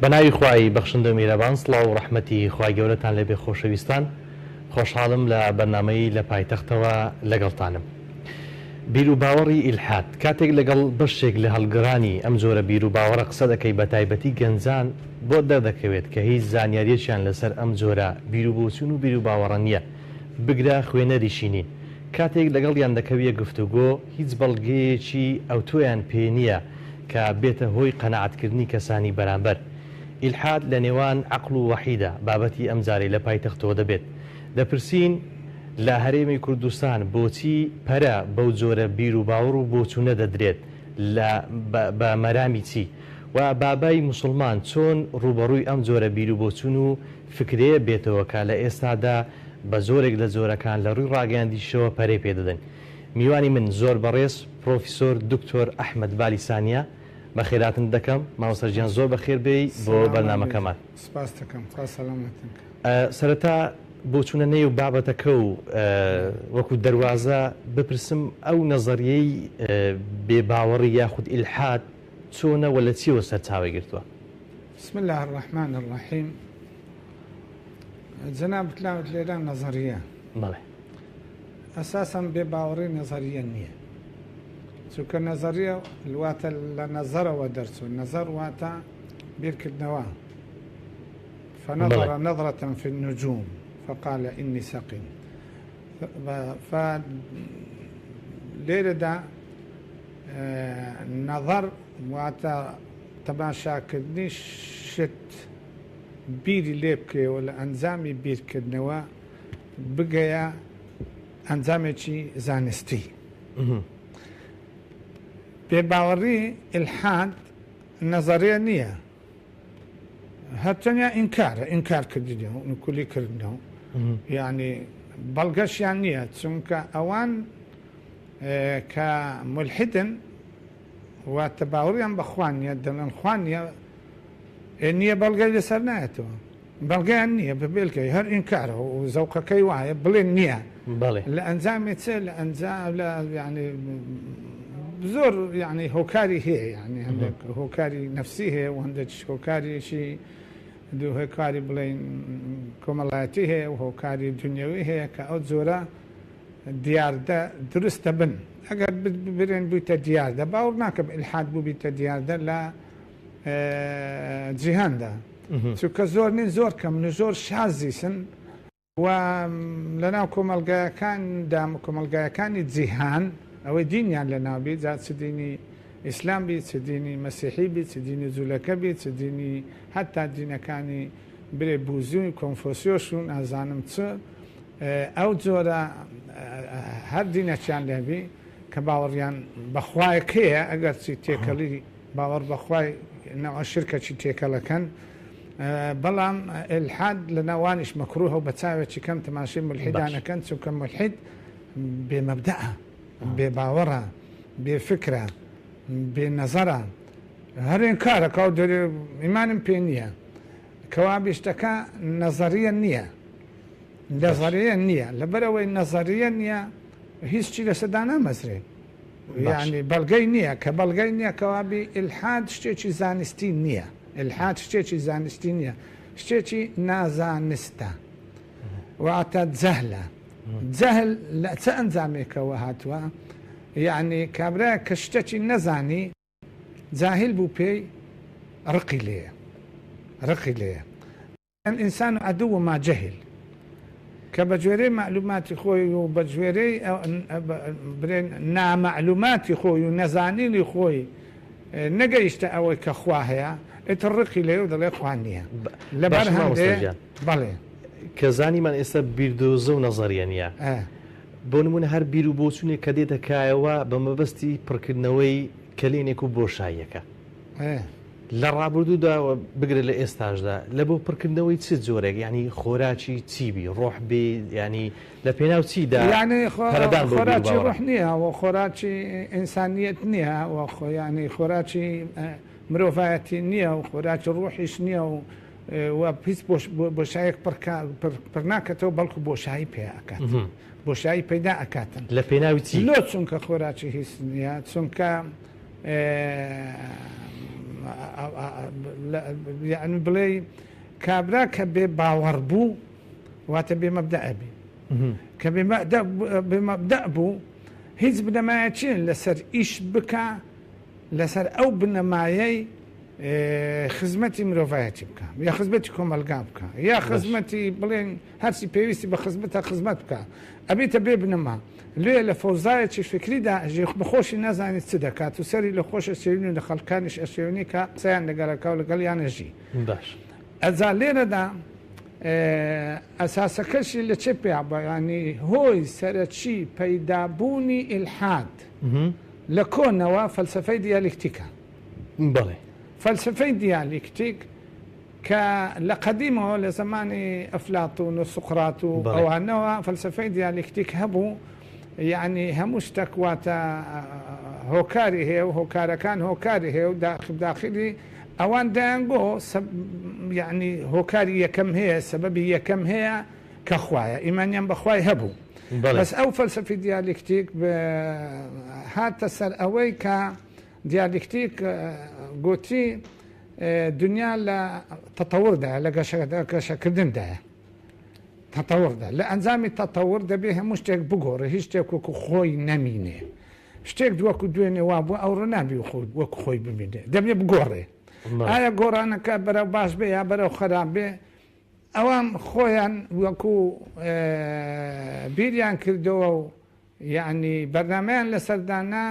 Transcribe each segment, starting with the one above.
بە ناوی خوای بەخشندە و میرەبان سڵاو و ڕەحمەتی خوای گەورەتان لێبێ خۆشەویستان خۆشحاڵم لە بەرنامەی لە پایتەختەوە لەگەڵتانم. بیروباوەڕی ئیلحاد، کاتێک لەگەڵ بەشێک لە هەڵگرانی ئەم جۆرە بیروباوەڕە قسە دەکەی بەتایبەتی گەنجان بۆت دەردەکەوێت کە هیچ زانیاریەکیان لەسەر ئەم جۆرە بیروبۆچوون و بیروباوەڕە نیە بگرە خوێنەریشی نین کاتێک لەگەڵیان دەکەویە گفتوگۆ هیچ بەڵگەیەکی ئەوتۆیان پێ نیە کە بێتە هۆی قەناعەتکردنی کەسانی بەرامبەر. ئیلحاد لە نێوان عەقڵ و وەحیدا بابەتی ئەمجارەی لە پایتەختەوە دەبێت. دەپرسین لە هەرێمی کوردستان بۆچی پەرە بەو جۆرە بیروباوەڕ و بۆچوونە دەدرێت لە بە مەرامی چی؟ و بابای موسڵمان چۆن ڕووبەڕووی ئەم جۆرە بیروبۆچوون و فکرەیە بێتەوە کە لە ئێستادا بە جۆرێک لە جۆرەکان لە ڕووی ڕاگەیاندیشەوە پەرەی پێ دەدەن؟ میوانی من زۆر بەڕێز پرۆفیسۆر دکتۆر ئەحمەد بالیسانیە بەخێراتنت دەکەم مامۆستا گیان زۆر بەخێر بێی بۆ بەرنامەکەمان. سپاست دەکەم خوا سەلامەتتان کا. سەرەتا بۆ چوونە نێو بابەتەکە و وەکو دەروازە بپرسم ئەو نەزەریەی بێ باوەڕی یاخود ئیلحاد چۆنە و لە چیەوە سەرچاوەی گرتووە؟ بسم اللە الرحمن الرحیم جەنابت لاوت لێرە نەزەریە. بەڵێ. ئەساسەن بێ باوەڕی نەزەریە نییە چونکە نەزەریە واتە لە نەزەرەوە دەرچوو نەزەر واتە بیرکردنەوە فنظر نظرة في النجوم فقال إني سقيم ف لێرەدا نەظەر واتە تەماشاکردنی شت بیری لێ بکەیەوە لە ئەنجامی بیرکردنەوە بگەیە ئەنجامێکی زانستی. بێباوەڕی، ئیلحاد، نەزەریە نییە، هەر تەنیا ئینکارە، ئینکار کردنی و نکولی کردنە و یعنی بەڵگەشیان نییە، چونکە ئەوان کە مولحیدن واتە باوەڕیان بە خوا نییە، دەڵێن خوا نییە، نییە بەڵگەی لەسەر نایەتەوە. بەڵگەیان نییە بە بێلکەی هەر ئینکارە و زەوقەکەی وایە بڵێن نییە بەڵێ. لە ئەنجامی چ لە ئەنجام لە یعنی زۆر یعنی هۆکاری هەیە یعنی هەندێک هۆکاری نەفسی هەیە و هەندێک هۆکاریشی دوو هۆکاری بڵێن کۆمەڵایەتی هەیە و هۆکاری دنیاوی هەیە کە ئەو جۆرە دیاردە دروست دەبن ئەگەر برێن بوویتە دیاردە باوەڕ ناکەم ئیلحاد بووبیتە دیاردە لە جیهاندا چونکە زۆر نین زۆر کەمن و زۆر شازیسن و لەناو کۆمەلگایەکان دام کۆمەلگایەکانی جیهان ئەوەی دینیان لە ناوبی جا چ دینی ئیسلام بی چ دینی مەسیحی بی چ دینی جولەکە بی چ دینی هەتا دینەکانی برێ بوزی و کۆنفۆسیۆش و نازانم چ ئەو جۆرە هەر دینەکیان لێبی کە باوەڕیان بەخوایەک هەیە ئەگەرچی تێکەڵی باوەڕ بە خوای نەوە شرکەکی تێکەڵەکەن بەڵام ئیلحاد لە ناوانیش مەکروهە و بە چاوێکی کەم تەماشەی مولحیدان ئەکەن چونکە مولحید بێ مەبدەئە بێ باوەڕە بێ فکرە بێ نەزەرە هەر ئینکارەکە و دەرێ ئیمانم پێ نییە کەوابێ شتەکە نەزەریە نییە نەزەریە نییە لەبەرئەوەی نەزەریە نییە هیچ چی لەسەر دانامەزرێ یانی بەڵگەی نییە، کە بەڵگەی نییە کەوابی ئیلحاد شتێکی زانستی نییە، ئیلحاد شتێکی زانستی نییە، شتێکی نازانستە، واتە جەهلە. جەهل لە چ ئەنجامێکەوە هاتووە؟ یانی کابرایەک کە شتێکی نەزانی، جاهیل بوو پێی، ڕقی لێیە، ڕقی لێیە. الانسان عدو ما جهل کە بە گوێرەی مەعلوماتی خۆی و بە گوێرەی برێن نامەعلوماتی خۆی و نەزانینی خۆی نەگەیشتە ئەوەی کە خوا هەیە ئیتر ڕقی لێیە و دەڵێ خوا نییە لەبەر باشە مامۆستا هەندێ گیان بەڵێ. کە زانیمان ئێستا بیردۆزە و نەزەریە نییە بۆ نموونە هەر بیر و بۆچوونێک کە دێتە کایەوە بە مەبەستی پڕکردنەوەی کەلێنێک و بۆشاییەکە لە ڕابردوودا و بگرە لە ئێستاشدا لە بۆ پڕکردنەوەی چ جۆرێک یانی خۆراکی چی بی ڕۆح بی یانی لە پێناو چیدا یانی پەرەدان بەو خۆراکی بیروباوەڕە؟ ڕۆح نییە و خۆراکی ئینسانیەت نییە و یانی خۆراکی مرۆڤایەتی نییە و خۆراکی ڕۆحیش نییە و و هیچ بۆشایەک پڕ ناکەتەوە بەڵکو بۆشایی پێ ئەکات بۆشایی پەیدا ئەکاتن. لە پێناوی چی؟ لۆ چونکە خۆراکی هیچ نییە چونکە. یعنی بڵێ کابرا کە بێ باوەڕ بوو واتە بێ مەبدە ئەبی کە بێ مەبدە بوو هیچ بنەمایەکیە لەسەر ئیش بکە لەسەر ئەو بنەمایەی خزمەتی مرۆڤایەتی بکە یا خزمەتی کۆمەلگا بکە یا خزمەتی بڵێن هەرچی پێویستی بە خزمەتە خزمەت بکە ئەبێتە بێ بنەما لێ لە فەوزایەکی فکریدا ئەژی بەخۆشی نازانێت چ دەکات و سەری لە خۆش ئەشێوین و لە خەڵکانیش ئەشێونی کە قسەیان لەگەڵەکە و لەگەڵیان ئەژی. باش. ئەجا لێرەدا ئەساسەکەشی لە چێ پێیا بووە یانی هۆی سەرەکی پەیدابوونی ئیلحاد لە کۆنەوە فەلسەفەی دیالیکتیکە. بەڵێ. فەلسەفەی دیالیکتیک کە لە قەدیمەوە لە زەمانی ئەفلاتون و سوقرات و ئەوانەوە فەلسەفەی دیالیکتیک هەبوو، یەعنی هەموو شتەک واتە هۆکاری هەیە و هۆکارەکان هۆکاری هەیە و داخلی ئەوان دەیانگۆ یەعنی هۆکاری یەکەم هەیە سەبەبی یەکەم هەیە کە خوایە ئیمانیان بە خوای هەبوو بەس ئەو فەلسەفی دیالیکتیک هاتە سەر ئەوەی کە دیالیکتیک گوتی دنیا لە تەتەوردایە لە گەشەکردندایە تەتەوردا لە ئەنجامی تەتەور دەبێ هەموو شتێک بگۆڕێ هیچ شتێک وەکو خۆی نەمینێ شتێک وەکو دوێنێ وابوو ئەوڕۆ نابی وەکو خۆی بمینێ دەبێ بگۆڕێ ئایا گۆڕانەکە بەرەو باش بێ یا بەرەو خراپ بێ ئەوان خۆیان وەکو بیریان کردەوە و یەعنی بەرنامەیان لەسەر دانا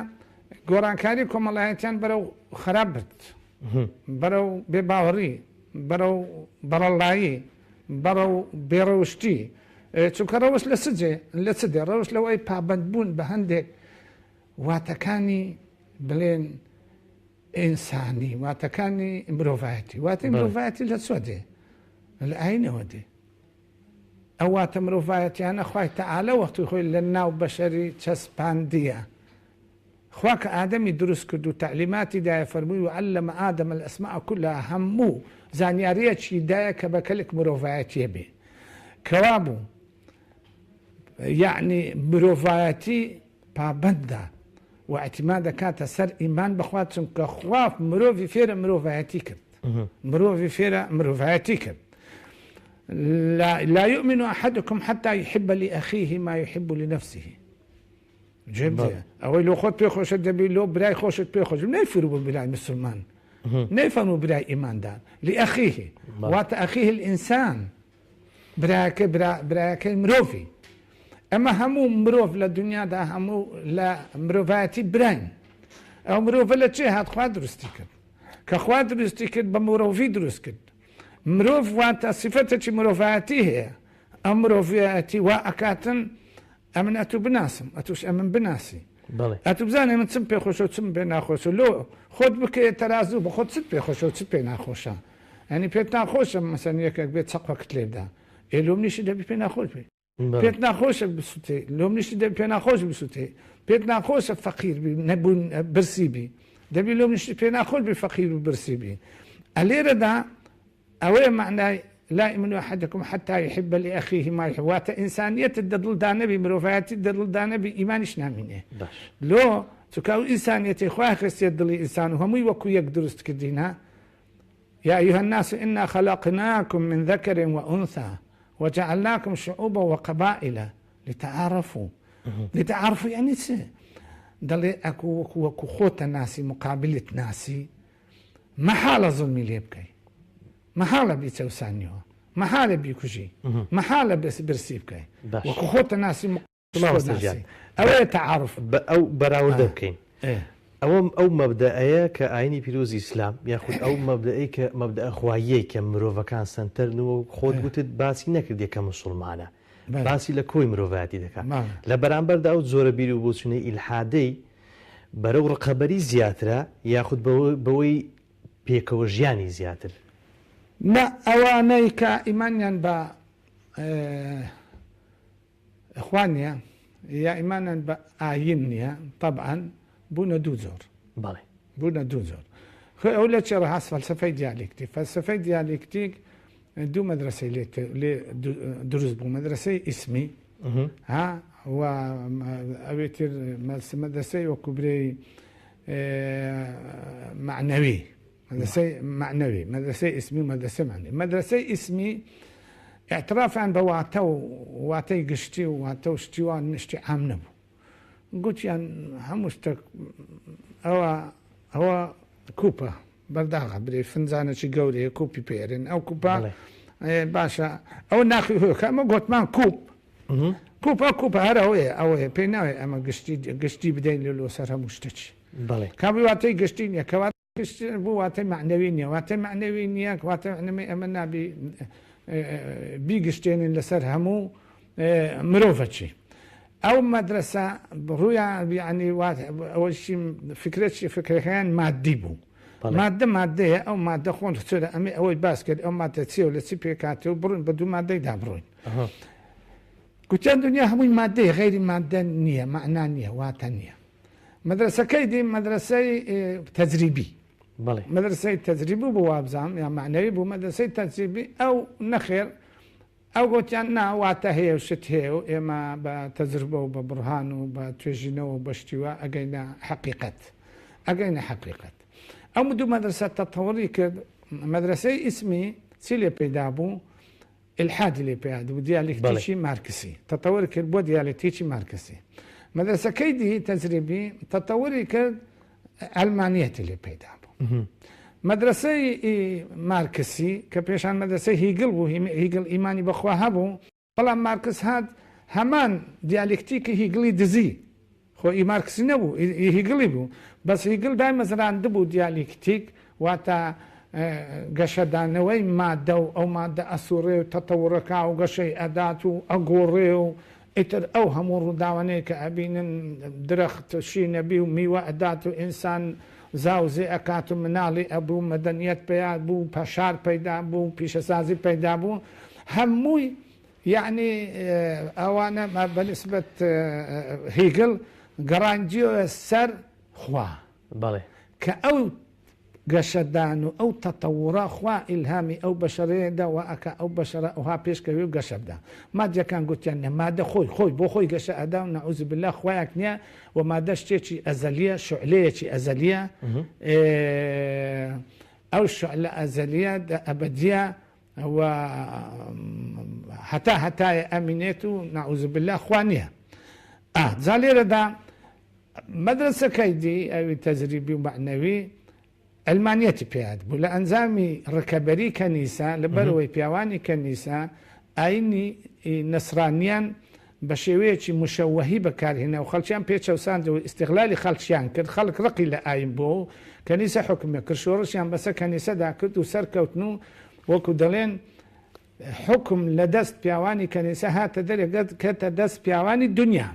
گۆڕانکاری کۆمەڵایەتیان بەرەو خراپ برد بەرەو بێ باوەڕی بەرەو بەڕەڵایی بەرەو بێڕەوشتی چونکە ڕەوشت لە سجێ لە چ دێ ڕەوشت لەوەی پابەندبوون بە هەندێک واتەکانی بڵێن ئینسانی واتەکانی مرۆڤایەتی واتەی مرۆڤایەتی لە چۆ دێ لە ئاینەوە دێ ئەو واتە مرۆڤایەتیانە خوای تەعالا وەختی خۆی لە ناو بەشەری چەسپاندیە. خوا کە ئادەمی دروست کرد و تەعلیماتی دایە فەرمووی وعلم آدم الاسماء کلها هەموو زانیاریەکی دایە کە بە کەلک مرۆڤایەتیە بێ. کەوابوو یەعنی مرۆڤایەتی پابەندە و ئیعتیماد دەکاتە سەر ئیمان بەخوا چونکە خوا مرۆڤی فێرە مرۆڤایەتی کرد مرۆڤی فێرە مرۆڤایەتی کرد لا, لا يؤمن أحدكم حتى يحب لأخيه ما يحب لنفسه جێبجێ ئەوەی لۆ خۆت پێ خۆشە دەبی لۆ برای خۆشت پێ خۆش نەیفربوو برای مسلمان نەیفەرموو برای ئیماندار لأخيه واتە أخيه الإنسان برایەکەی برا برایەکەی مرۆڤی ئەمە هەموو مرۆڤ لە دنیادا هەموو لە مرۆڤایەتی براین ئەو مرۆڤە لە چێ هات خوا دروستی کرد کە خوا دروستی کرد بە مرۆڤی دروست کرد مرۆڤ واتە سیفەتێکی مرۆڤایەتی هەیە ئەم مرۆڤایەتی وا ئەکاتن ئەمن ئەتوو بناسم ئەتوش ئەمن بناسی ئەتوو بزانێ من چم پێ خۆشە و چم پێ ناخۆشە لۆ خۆت بکەیە تەرازوو بە خۆت چت پێ خۆشە و چت پێ ناخۆشە یانی پێت ناخۆشە مەسەن یەکێک بێت چەقۆکت لێ بدا ئێ لۆ منیشی دەبی پێ ناخۆش بێ پێت ناخۆشە بسووتێ لۆ منیشی دەبی پێ ناخۆش بسووتێ پێت ناخۆشە فەقیر بی نەبوون برسی بی دەبی لۆ منیشی پێ ناخۆش بی فەقیر و برسی بی ئەلێرەدا ئەوەیە مەعنای، لا یمن احدکم حتی یحب لأخیه ما یحب، واتە ئینسانیەتت دە دڵدا نەبی، مرۆڤایەتیت دە دڵدا نەبی، ئیمانیش نامینێ. باش. لۆ؟ چونکە ئەو ئینسانیەتەی خوای خستیە دڵی ئینسان و هەمووی وەکو یەک دروست کردینە، یا ایها الناس انا خلقناکم من ذکر وانثی وجعلناکم شعوبا وقبائل لتعارفوا لتعارفوا یعنی چ؟ دەڵێ ئەکو وەکو وەکو خۆتە ناسی مقابلت ناسی مەحاڵە زوڵمی لێ بکەی مەحاڵە بیچەوسانیەوە مەحاڵە بیکوژی مەحاڵە برسی بکەی وەکو خۆتە ناسی ئەوەیە تەعارف ئەو بەراوردە بکەین ئەوە ئەو مەبدەئەیە کە ئاینی پیرۆزی ئیسلام یاخود ئەو مەبدەئەی کە مەبدەئە خواییەی کە مرۆڤەکان سەنتەرن و خۆت گوتت باسی نەکردیە کە موسوڵمانە باسی لە کۆی مرۆڤایەتی دەکات لە بەرامبەردا ئەو جۆرە بیر و بۆچوونەی ئیلحادەی بەرەو ڕقەبەری زیاترە یاخود بەوەی پێکەوە ژیانی زیاتر؟ نا ئەوانەی کە ئیمانیان بە خوا نیە یا ئیمانیان بە ئاین نیە تەبعەن بوونە دوو جۆر. بەڵێ. بوونە دوو جۆر. خۆی ئەو لە چێ ڕەهاست فەلسەفەی دیالیکتیک. فەلسەفەی دیالیکتیک دوو مەدرەسەی لێ لێ دروست بوو مەدرەسەی ئیسمی ها و ئەوێ تر مەدرەسەی وەکو برێی مەعنەوی. مەدرەسەی مەعنەوی، مەدرەسەی ئیسمی و مەدرەسەی مەعنەوی. مەدرەسەی ئیسمی ئیعترافیان بە واتە و واتەی گشتی و واتە و شتی وا شتی عام نەبوو. گوتیان هەموو شتێک ئەوە ئەوە کوپە بەرداغە برێ فنجانێکی گەورەیە کوپی پێرن ئەو کوپە باشە ئەوە ناخی هۆکە ئەمە گۆتمان کوپ کوپ ئەو کوپە هەر ئەوەیە ئەوەیە پێی ناوێ ئەمە گشتی گشتی بدەین لە لۆ سەر هەموو شتەکی بەڵێ. کابی واتەی گشتی نییە کەوا گشتی بوو واتەی مەعنەوی نییە واتەی مەعنەوی نییە واتەی مەعنەوی ئەمە نابی بیگشتێنین لەسەر هەموو مرۆڤەکی ئەو مەدرەسە ڕوویان یعنی ئەوەشی فکرەکی فکرەکەیان مادی بوو مادە مادەیە ئەو مادە خۆن چۆرە ئەمێ ئەوەی باس کرد ئەو مادە چیە و لە چی پێکاتێ و بڕۆین بە دوو مادەیدا بڕۆین گوتیان دنیا هەمووی مادەیە غەیری مادە نییە مەعنا نییە واتە نییە مەدرەسەکەی دی مەدرەسەی تەجریبی بەڵێ مەدرەسەی تەجریبی بوو وابزانم یا مەعنەوی بوو مەدرەسەی تەجریبی ئەو نەخێر ئەو گوتیان نا واتە هەیە و شت هەیە و ئێمە بە تەجربە و بە بڕهان و بە توێژینەوە و بە شتی وا ئەگەینە حەقیقەت ئەگەینە حەقیقەت ئەم دوو مەدرەسە تەتەوری کرد مەدرەسەی ئیسمی چی لێ پەیدا بوو ئیلحادی لێ پەیا بوو دیالێکتیکی مارکسی تەتەور کرد بۆ دیالێکتیکی مارکسی مەدرەسەکەی دی تەجریبی تەتەوری کرد ئەلمانیەتی لێ پەیدا بوو مەدرەسەی مارکسی کە پێشان مەدرەسەی هیگڵ بوو هیگڵ ئیمانی بەخوا هەبوو بەڵام مارکس هات هەمان دیالێکتیکی هیگڵی دزی خۆ ئی مارکسی نەبوو ئی هیگڵی بوو بەس هیگڵ دایمەزراندبوو دیالیکتیک واتە گەشەدانەوەی مادە و ئەو مادە ئەسوڕێ و تەتەورەکا و گەشەی ئەدات و ئەگۆڕێ و ئیتر ئەو هەموو ڕووداوانەی کە ئەبینن درەخت شینەبی و میوە ئەدات و ئینسان زاوزێ ئەکات و مناڵی ئەبوو مەدەنیەت پەیا بوو پەشار پەیدا بوو پیشەسازی پەیدا بوو هەمووی یەعنی ئەوانە بە نیسبەت هیگڵ گەڕاندیەوە سەر خوا. بەڵێ. کە ئەو گەشەدان و ئەو تەتەورە خوا ئیلهامی ئەو بەشەرەیە دا وا ئەکا ئەو بەشەرە ئەوها پێش کەوێ و گەشە بدا. مادیەکان گوتیان نە مادە خۆی خۆی بۆ خۆی گەشە ئەدا و نعوذ باللە خوایەک نیە و مادە شتێکی ئەزەلیە شوعلەیەکی ئەزەلیە ئەو شوعلە ئەزەلیە ئەبەدیە و هەتا هەتایە ئەمینێت و نعوذ باللە خوا نییە. ئا جا لێرەدا مەدرەسەکەی دی ئەوی تەجریبی و مەعنەوی عەلمانیەتی پێیاد بوو لە ئەنجامی ڕکەبەری کەنیسە لەبەرئەوەی پیاوانی کەنیسە ئاینی نەسرانیان بە شێوەیەکی مشەوەهی بەکارهێنا و خەڵکیان پێ چەوساندەوە و ئیستغلالی خەڵکیان کرد، خەڵک ڕقی لە ئاین بووە و کەنیسە حوکمی کرد، شۆڕشیان بەسەر کەنیسەدا کرد و سەرکەوتن و وەکو دەڵێن حوکم لە دەست پیاوانی کەنیسە هاتە دەرێ کەتە دەست پیاوانی دونیا.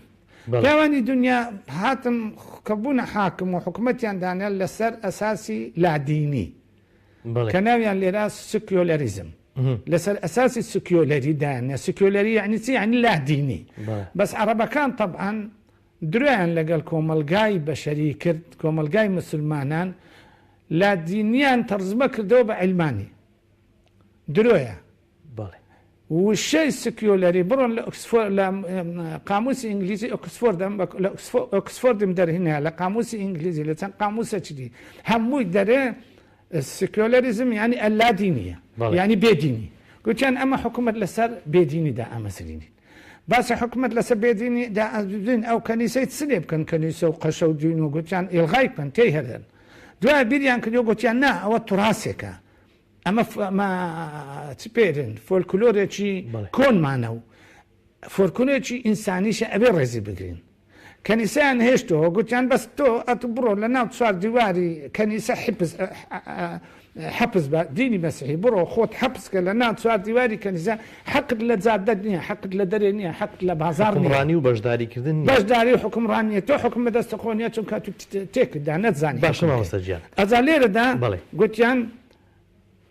پیاوانی دونیا هاتن کە بوونە حاکم و حکومەتیان دانا لەسەر ئەساسی لادینی کە ناویان لێرا سکیۆلەریزم. لەسەر ئەساسی سکیۆلەری دایاننا سکیۆلەری یعنی چی یعنی لادینی بەس عەڕەبەکان تەبعەن درۆیان لەگەڵ کۆمەڵگای بەشەری کرد کۆمەڵگای مسلمانان لادینیان تەڕزمە کردەوە بە عیلمانی درۆیە وشەی سکیۆلەری بڕۆن لە ئۆکسفۆرد لە قاموسی ئینگلیزی ئۆکسفۆردم لە ئۆکسفۆردم دەرهێنا لە قاموسی ئینگلیزی لە چەند قاموسێکی دی هەمووی دەرێ سکیۆلەریزم یانی اللادینیە یانی بێدینی گوتیان ئەمە حکومەت لەسەر بێدینی دائەمەزرینین باسە حکومەت لەسەر بێدینی دائەمەزرین ئەو کەنیسەی چ لێ بکەن کەنیسە و قەشە و دین و گوتیان ئیلغای بکەن تێی هەردەن دوای بیریان کردو گوتیان نا ئەوە توراسێکە ئەمە چ پێرن فۆلکلۆرێکی کۆنمانە و فۆلکلۆرێکی ئینسانیشە ئەبێ ڕێزی بگرین کەنیسەیان هێشتەوە گوتیان بەس تۆ ئەتو بڕۆ لە ناو چوار دیواری کەنیسە حپز حەپس بە دینی مەسیحی بڕۆ خۆت حەپس کە لە ناو چوار دیواری کەنیسە حەقت لە جادە نییە حەقت لە دەرێ نییە حەقت لە بازاڕ نییە حوکمڕانی و بەشداریکردن نییە بەشداری و حوکمڕان نییە تۆ حوکم بەدەستە خۆ نییە چونکە ئەتو تێکت دا نەتزانی باشە حوکم بکەی مامۆستا گیان ئەجا لێرەدا بەڵێ گوتیان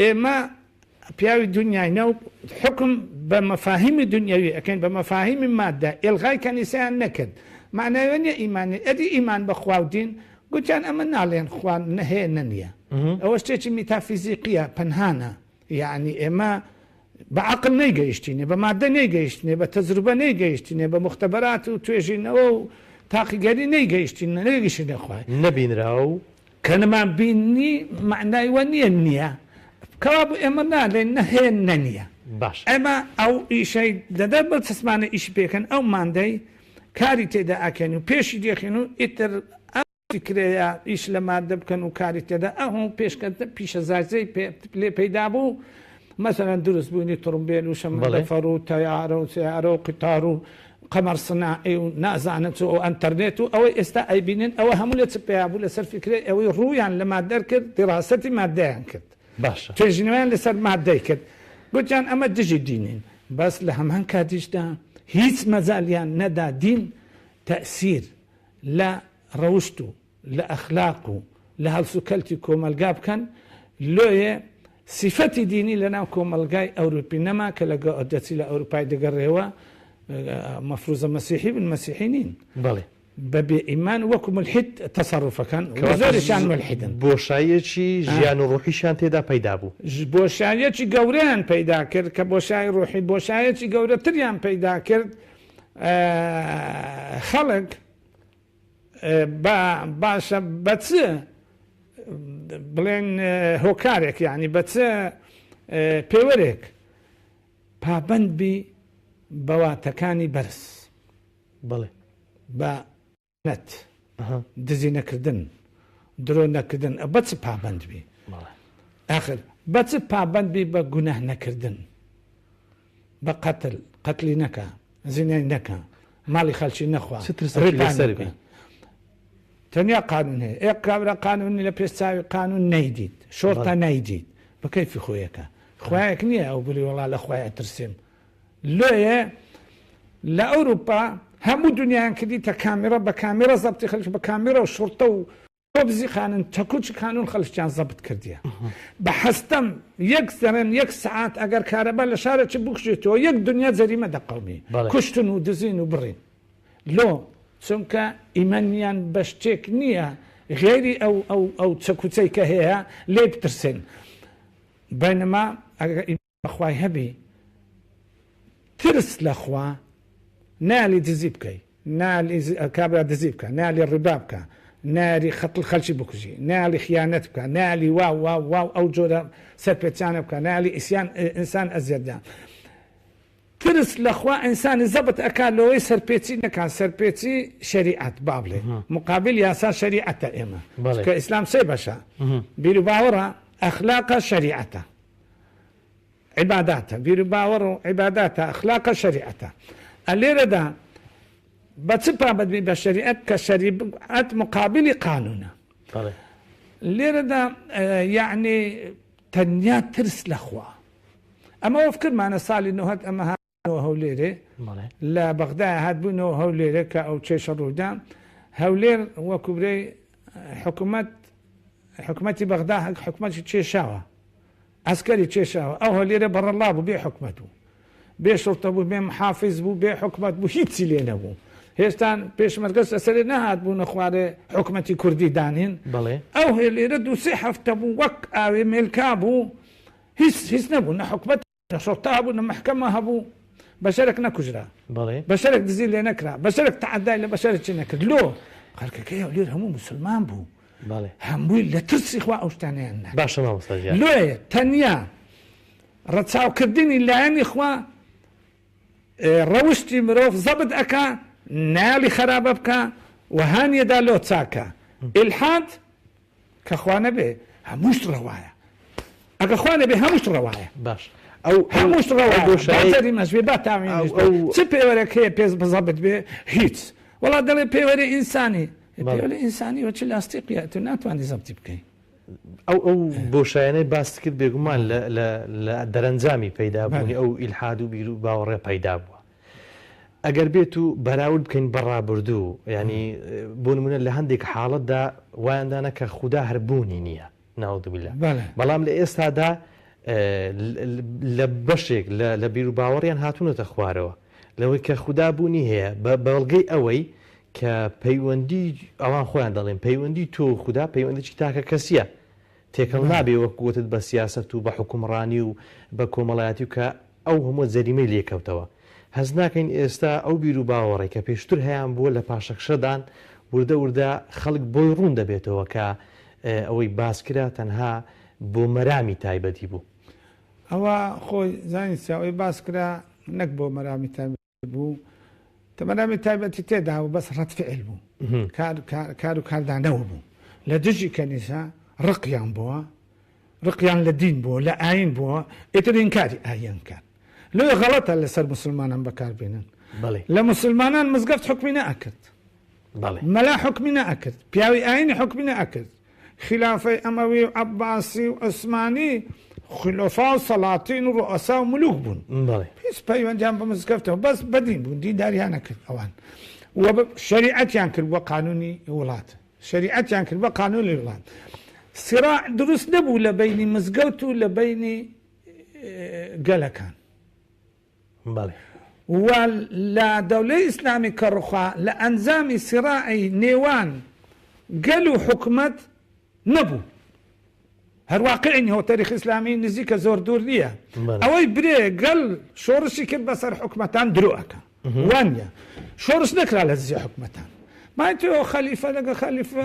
ئێمە پیاوی دونیاینە و حوکم بە مەفاهیمی دونیەوی ئەکەین بە مەفاهیمی مادە ئیلغای کەنیسەیان نەکرد مەعنای ئەوە نیە ئیمان نیە ئەدی ئیمان بە خوا و دین گوتیان ئەمە ناڵێن خوا نە هەیە نە نیە ئەوە شتێکی میتافیزیقیە پەنهانە یەعنی ئێمە بە عەقڵ نەیگەیشتینێ بە مادە نەیگەیشتینێ بە تەجروبە نەیگەیشتینێ بە موختەبەرات و توێژینەوە و تاقیگەری نەیگەیشتینە نەگەیشتینە خوای نەبینراو. کە نەمان بینی مەعنای وە نییە نییە. کەوابوو ئێمە نالێین نە هەیە نە نییە. باشە. ئێمە ئەو ئیشەی لە دەر بەرچەسمانە ئیشی پێکەن ئەو مادەی کاری تێدا ئەکەین و پێشی دێخین و ئیتر ئەم فیکرەیە ئیش لە مادە بکەن و کاری تێدا ئەو هەموو پێشکەوتنە پیشەزازیەی پێ لێ پەیدا بوو مەسەلەن دروست بوونی تڕومبێل و شەمەندەفەر و تەیارە و سەیارە و قیتار و قەمەر سناعی و نازانم چ و ئەنتەرنێت و ئەوەی ئێستا ئەیبینن ئەوە هەموو لە چ پەیا بوو لەسەر فیکرەی ئەوەی ڕوویان لە مادەر کرد دیراسەتی مادەیان کرد باشە. توێژینەوەیان لەسەر مادەی کرد گوتیان ئەمە دژی دینین بەس لە هەمان کاتیشدا هیچ مەجالیان نەدا دین تەئسیر لە ڕەوشت و لە ئەخلاق و لە هەڵسوکەلتی کۆمەلگا بکەن لۆیێ سیفەتی دینی لە ناو کۆمەلگای ئەوروپی نەما کە لە دەچی لە ئەوروپای دەگەڕێوە مەفروزە مەسیحی بن مەسیحی نین بەڵێ. بە بێ ئیمان وەکو مولحید تەسەروفەکەن و زۆریشیان مولحیدن. بۆشاییەکی ژیان و ڕوحیشیان تێدا پەیدا بوو. بۆشاییەکی گەورەیان پەیدا کرد کە بۆشایی ڕوحی بۆشاییەکی گەورەتریان پەیدا کرد خەڵک با باشە بە چ بڵێن هۆکارێک یعنی بە چ پێوەرێک پابەند بی بە واتەکانی بەرز بەڵێ بە نەت دزی نەکردن درۆ نەکردن بە چ پابەند بی ئاخر بە چ پابەند بی بە گوناه نەکردن بە قەتل قەتلی نەکە زینای نەکە ماڵی خەلکی نەخوا چ ترسێکی لەسەر بی؟ تەنیا قانون هەیە ئێ کابرا قانونی لە پێش چاوی قانون نەیدیت شۆرتە نەیدیت بە کەیفی خۆیەکە خوایەک نییە ئەو بلی وەڵا لە خوای ئەترسێم لۆیە لە ئەوروپا هەموو دنیایان کردیتە کامیرا بە کامیرا زەبتی خەلک بە کامیرا و شورتە و خۆبزی خانن چەکوچ کانون خەلکیان زەبت کردیە بە حەستەم یەک زەرەن یەک سەعات ئەگەر کارەبا لە شارەکی بکوژێتەوە یەک دنیا جەریمە دەقەومی کوشتن و دزین و بڕین لۆ چونکە ئیمانیان بە شتێک نییە غێری ئەو ئەو ئەو چەکوچەی کە هەیە لێی بترسێن بەینەما ئەگەر خوای هەبی ترس لە خوا نالی دزی بکەی نالی کابرا دزی بکە نالی ڕیبا بکە ناری خەتڵ خەلکی بکوژی نالی خیانەت بکە نالی واو واو واو ئەو جۆرە سەرپێچانە بکە نالی ئیسیان ئینسان ئەزیەتدا ترس لە خوا ئینسانی زەبت ئەکا لەوەی سەرپێچی نەکا سەرپێچی شەریعەت با بڵێ مقابل یاسا شەریعەتە ئێمە کە ئیسلام سێ بەشە بیروباوەڕە ئەخلاقە شەریعەتە عیباداتە، بیروباوەڕ و عیباداتە، ئەخلاقە، شەریعەتە. ئە لێرەدا بە چ پابەند بین بە شەریعەت کە شەریعەت مقابلی قانونە. لێرەدا یەعنی تەنیا ترس لە خوا. ئەمە وەفکرمانە ساڵی نۆهەد ئەمە هاتنەوە هەولێرێ لە بەغدایە هاتبووینەوە هەولێرێ کە ئەو کێشە ڕوویدا هەولێر وەکو برێی حکومەت حکومەتی بەغدا حکومەتی کێشاوە عەسکەری کێشاوە ئەو هەولێرە بەڕەڵا بوو بێ حکومەت بوو بێ شوڕتە بوو بێ محافز بوو بێ حکومەت بوو هیچی لێ نەبوو هێشتان پێشمەرگەش لەسەرێ نەهات بوونە خوارێ حکومەتی کوردی دانین ئەو هێلێرە دوو سێ هەفتە بوو وەک ئاوێ مێلکا بوو هیچ هیچ نەبوو نە حکومەت نە شوڕتە هەبوو نە مەحکەمە هەبوو بەشەرێک نەکوژرا بەشەرێک دزی لێ نەکرا بەشەرێک تەعەدای لە بەشەرێکی نەکرد لۆ خەڵکەکەی هەولێر هەموو موسڵمان بوو هەمووی لە ترسی خوا ئەو شتانەیان ناکرد باشە مامۆستا گیان لۆیە تەنیا ڕەچاوکردنی لایەنی خوا ڕەوشتی مرۆڤ زەبت ئەکا نالی خەرابە بکا و هانیەدا لۆ چاکە ئیلحاد کە خوا نەبێ هەمووشت ڕەوایە ئەگە خوا نەبێ هەمووشت ڕەوایە باش ئەو هەمووشت ڕەوایە با جەریمەش بێ با تاوانیش بێ چ پێوەرێک هەیە پێ زەبت بێ هیچ وەڵا دەڵێ پێوەری ئینسانی پێوەری ئینسانی وە چ لاستیقیە تۆ ناتوانانی زەبتی بکەی ئەو ئەو بۆشایانەی باست کرد بێگومان لە دەرەنجامی پەیدابوونی ئەو ئیلحاد و بیر و باوەڕێ پەیدا بووە ئەگەر بێت و بەراورد بکەین بە ڕابردوو یانی بۆ نمونە لە هەندێک حاڵەتدا وایان دانا کە خودا هەر بوونی نییە نعوذ بالله بەڵام لە ئێستادا لە بەشێک لە بیر و باوەڕیان هاتوونەتە خوارەوە لەوەی کە خودا بوونی هەیە بە بەڵگەی ئەوەی کە پەیوەندی ئەوان خۆیان دەڵێن پەیوەندی تۆ و خودا پەیوەندیی تاکە کەسیە تێکەڵ نابێ وەک وتت بە سیاسەت و بە حوکمڕانی و بە کۆمەڵایەتی و کە ئەو هەمووە جەریمەی لێ کەوتەوە. هەست ناکەین ئێستا ئەو بیروباوەڕەی کە پێشتر هەیان بووە لە پاشەکشەدان، وردە وردە خەڵک بۆی ڕوون دەبێتەوە کە. ئەوەی باس کرا تەنها بۆ مەرامی تایبەتی بوو؟ ئەوە خۆی زانی چیە ئەوەی باس کرا نەک بۆ مەرامی تایبەتی بوو مەرامی تایبەتی تێدا بوو بەس ڕەت فعل بوو کار و کاردانەوە بوو لە دژی کەنیسە ڕقیان بووە ڕقیان لە دین بووە لە ئاین بووە ئیتر ئینکاری ئایین کات لۆیە غەڵەتە لەسەر مسلمانان بەکاربێنن لە مسلمانان مزگەفت حکمی نەئەکرد مەلا حکمی نەئەکرد پیاوی ئاینی حکمی نەئەکرد خیلافەی ئەمەوی و عەباسی و عوسمانی خلفا و سەڵاتین و ڕوئەسا و ملوک بوون هیچ پەیوەندیان بە مزگەفتەوە بەس بەدین بوون دینداریان نەکرد ئەوان و شەریعەتیان کرد بۆ قانونی وڵات شەریعەتیان کرد بە قانونی وڵات سراع دروست نەبوو لە بینی مزگەوت و لە بینی گەلەکان و لە دەولەی ئیسلامی کە ڕوخا لە ئەنجامی سیڕاعی نێوان گەل و حکومەت نەبوو. هەر واقعی نیە و تەریخ ئیسلامی نزیکە زۆر دوور نییە. ئەوەی برێ گەل شۆڕشی کرد بەسەر حکومەتان درۆ ئەکا. وانە شۆڕش نەکرا لە دژی حکومەتان. مای تۆ خەلیفە لەگە خەلیفە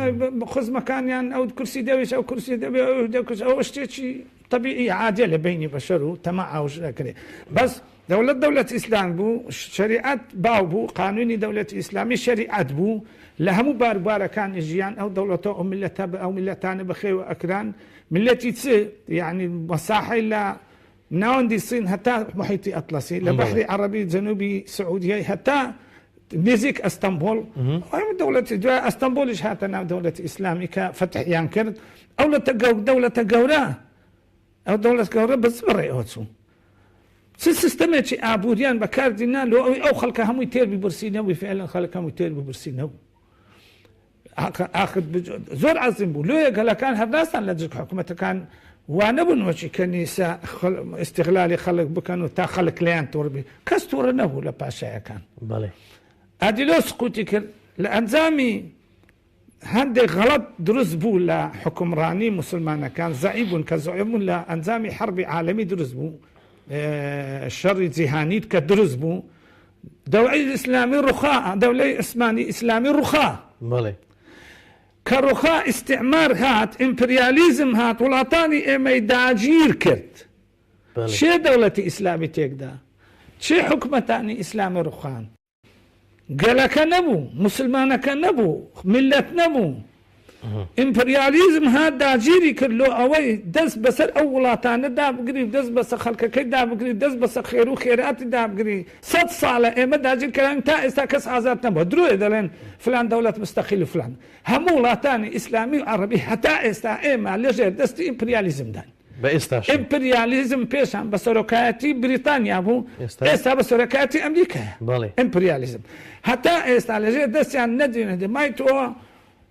خزمەکانیان ئەو کورسی دەویش ئەو کورسی دەبێ ئەو دەکوش ئەوە شتێکی تەبیعی عادیە لە بەینی بەشەر و تەماع ئاوش نەکرێ بەس دەولەت دەولەت ئیسلام بوو شەریعەت باو بوو قانونی دەولەتی ئیسلامی شەریعەت بوو لە هەموو باربارەکانی ژیان ئەو دەوڵەتە ئەو میلەتە بە ئەو میلەتانە بەخێوە ئەکران میلەتی چ یعنی مەساحەی لە ناوەندی سین هەتا محیطی ئەتلەسی لە بەحری عەڕەبی جەنوبی سعودیەی هەتا نزیک ئەستەمبۆڵ دەوڵەتی دوای ئەستەمبۆلیش هاتە ناو دەوڵەتی ئیسلامی کە فەتحیان کرد ئەو لەتە گەو دەوڵەتە گەورە ئەو دەوڵەت گەورە بە چ بەڕێوە چوو چ سیستەمێکی ئابووریان بەکاردینا لۆ ئەوی ئەو خەڵکە هەمووی تێر بی برسی نەبووی فعلا خەڵک هەمووی تێر بی برسی نەبوو ئاخر زۆر عەزیم بوو لۆیە گەلەکان هەر ناستان لە دژ حکوومەتەکان وا نەبوون وەچی کەنیسە ئیستغلالی خەڵک بکەن و تا خەڵک لێیان توڕ بی کەس توڕە نەبوو لە پاشایەکان بەڵێ ئادیلۆ سقوتی کرد لە ئەنجامی هەندێک غەڵەت دروست بوو لە حکومڕانی مسلمانەکان زەعی بوون کە زۆ بوون لە ئەنجامی حربی عالمی دروست بوو شەڕی جیهانیت کە دروست بوو دەوعی ئیسلامی ڕوخا دەولەی عوسمانی ئیسلامی ڕوخا. بەڵێ. کە ڕوخا ئیستعمار هات ئیمپریالیزم هات وڵاتانی ئێمەی داگیر کرد. بەڵێ. چێ دەوڵەتی ئیسلامی تێکدا چێ حکومەتانی ئیسلامی ڕوخان. گەلەکە نەبوو، موسلمانەکە نەبوو، میللەت نەبوو. ئیمپریالیزم هات داگیری کرد لۆ ئەوەی دەست بەسەر ئەو وڵاتانە دابگری و دەست بەسەر خەڵکەکەی دابگری دەست بەسەر خێر و خێراتی دابگری سەد ساڵە ئێمە داگیر کراوین تا ئێستا کەس ئازاد نەبووە درۆیە دەڵێن فلان دەوڵەت مستەقیل و فلان هەموو وڵاتانی ئیسلامی و عەڕەبی هەتا ئێستا ئێمە لەژێر دەستی ئیمپریالیزمداین. بە ئێستاش. ئیمپریالیزم پێشان بە سەرۆکایەتی بریتانیا بوو ئێستا بە سەرۆکایەتی ئەمریکایە ئیمپریالیزم هەتا ئێستا لەژێر دەستیان نەدوێنێ مای تۆ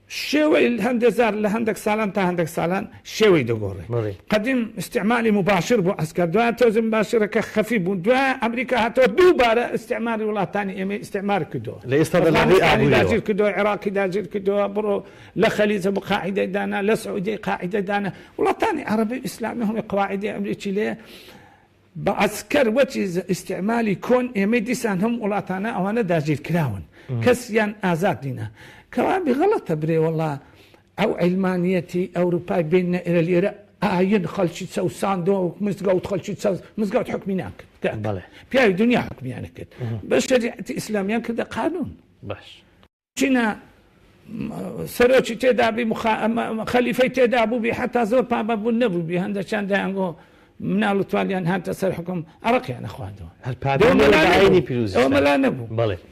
شێوەی هەندێک جار لە هەندێک ساڵان تا هەندێک ساڵان شێوەی دەگۆڕێ قەدیم ئیستعمالی مباشر بوو عەسکەر دوای تۆزی مباشرەکە خەفی بوو دوای ئەمریکا هاتەوە دووبارە ئیستعماری وڵاتانی ئێمەی ئیستعمار کردەوە لە ئێستادا لە ڕووی ئەفغانستانی داگیر کردەوە عێراقی داگیر کردەوە بڕۆ لە خەلیج هەبوو قاعیدەی دانا لە سعودیەی قاعیدەی دانا وڵاتانی عەڕەبی و ئیسلامی هەمووی قەواعیدی ئەمریکی لێ بە عەسکەر وەچی ئیستعمالی کۆن ئێمەی دیسان هەم وڵاتانە ئەوانە داگیر کراون کەسیان ئازاد نینە کەوابی غەڵەتە برێ وەڵا ئەو عیلمانیەتی ئەوروپای بینە ئێرە لێرە ئاین خەڵکی چەوساندۆ مزگەوت خەڵکی چەوس مزگەوت حکمی ناکرد بەڵێ پیاوی دنیا حکمیان کرد بە شەریعەتی ئیسلامیان کردە قانون باش چینە سەرۆکی تێدابی خەلیفەی تێدا بووبی حتا زۆر پابەبوون نەبووبی هەندێکیان دەیانگۆ مناڵ و توالیان هاتە سەر حکم ئەڕقیان نەخواردەوە ئەوە مەلا نەبوو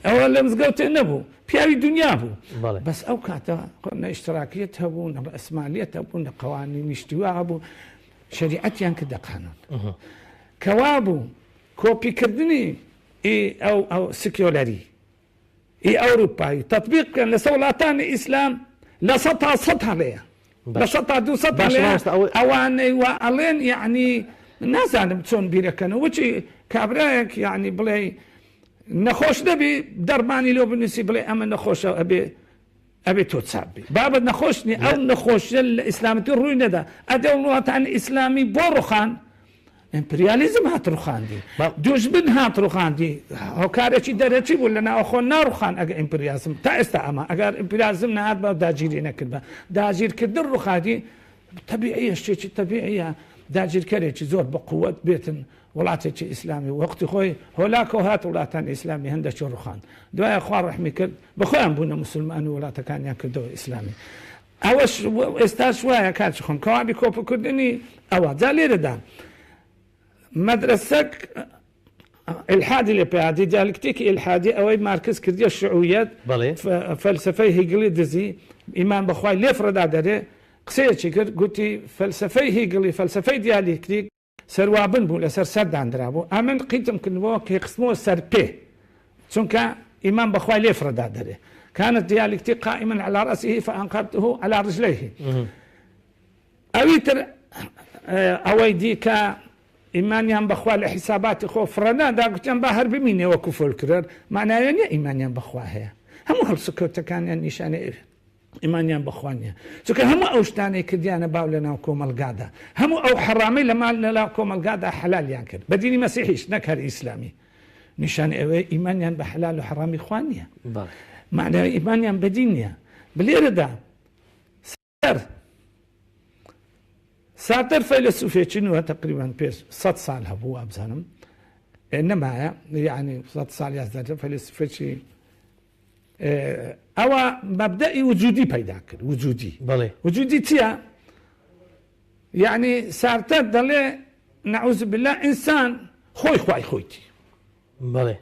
ئەوە لە مزگەوتێ نەبوو پیاوی دنیا بوو بەس ئەو کاتە نە ئیشتراکیەت هەبوو نە ڕەسمالیەت هەبوو نە قەوانی نیشتیوا هەبوو شەریعەتیان کردە قانون کەوا بوو کۆپیکردنی ئەو ئەو سکیۆلەری ی ئەوروپایی تەتبیق بکەن لەسەر وڵاتانی ئیسلام 100% هەڵەیە 200% هەڵەیە ئەوانەی وا ئەڵێن یعنی نازانم چۆن بیرەکەنەوە وچی کابرایەک یعنی بڵێ نەخۆش نەبی دەرمانی لۆ بنووسی بڵێ ئەمە نەخۆشە ئەبێ ئەبێ تۆ چاک بی بابە نەخۆش نی ئەو نەخۆشیە لە ئیسلامەتی ڕووی نەدا ئەدە وڵاتانی ئیسلامی بۆ ڕوخان. ئیمپریالیزم هات ڕوخاندی، دوژمن هات ڕوخاندی، هۆکارێکی دەرەکی بوو لە ناوخۆ ناڕوخان ئەگە ئیمپریازم تا ئێستا ئەمە ئەگەر ئیمپریازم نەهات بە داگیری نەکردبا داگیرکردن ڕوخاندی تەبیعیە شتێکی تەبیعیە داگیرکەرێکی زۆر بە قوت بێتن وڵاتێکی ئیسلامی وەختی خۆی هۆلاکۆ هات وڵاتانی ئیسلامی هەندێکی ڕوخاند دوایە خوا ڕەحمی کرد بەخۆیان بوونە موسلمان و وڵاتەکانیان کردەوە ئیسلامی ئەوەش ئێستاش وایە کاکی خۆم کەوابی کۆپکردنی ئەوە جا لێرەدا مەدرەسەک ئیلحادی لێ پێهاتی دیالکتیکی ئیلحادی ئەوەی مارکس کردیە شعویەت فەلسفەی هیگڵی دزی ئیمان بەخوای لێ فڕەدا دەرێ قسەیەکی کرد گوتی فەلسفەی هیگڵی فەلسفەی دیالیکتیک سەروابن بوو لەسەر سەر داندرابوو ئەمن قیتم کردبۆوە کەی خستمەوە سەر پێ چونکە ئیمان بەخوای لێ فڕەدا دەرێ كانت دیالکتیک قائما على رأسه فأنقرته على رجليه ئەوی تر ئەوەی دیکە ئیمانیان بەخوا لە حیساباتی خۆ فڕەنادا گوتیان با هەر بمینێ وەکو فۆلکلۆر مانایە نیە ئیمانیان بەخوا هەیە هەموو هەڵسوکەوتەکانیان نیشانەی ئیمانیان بەخوا نیە چونکە هەموو ئەو شتانەی کردیانە باو لەناو کۆمەڵگادا هەموو ئەو حەڕامەی لە مال لەناو کۆمەڵگادا حەلالیان کرد بە دینی مەسیحیش نەک هەر ئیسلامی نیشانی ئەوەیە ئیمانیان بە حەلال و حەڕامی خوا نیە معنای ئیمانیان بە دین نیە بلێرەدا سەر سارتەر فەیلەسوفێکی نووە تقریبان پێش 100 سال هەبوو وابزانم نەمایە یعنی 100 سال یا زیاتر فەیلەسوفێکی ئەوە مەبدەئی وجودی پەیدا کرد وجودی بەڵێ وجودی چییە؟ یعنی سارتەر دەڵێ نعوذ بالله ئینسان خۆی خوای خۆیتی بەڵێ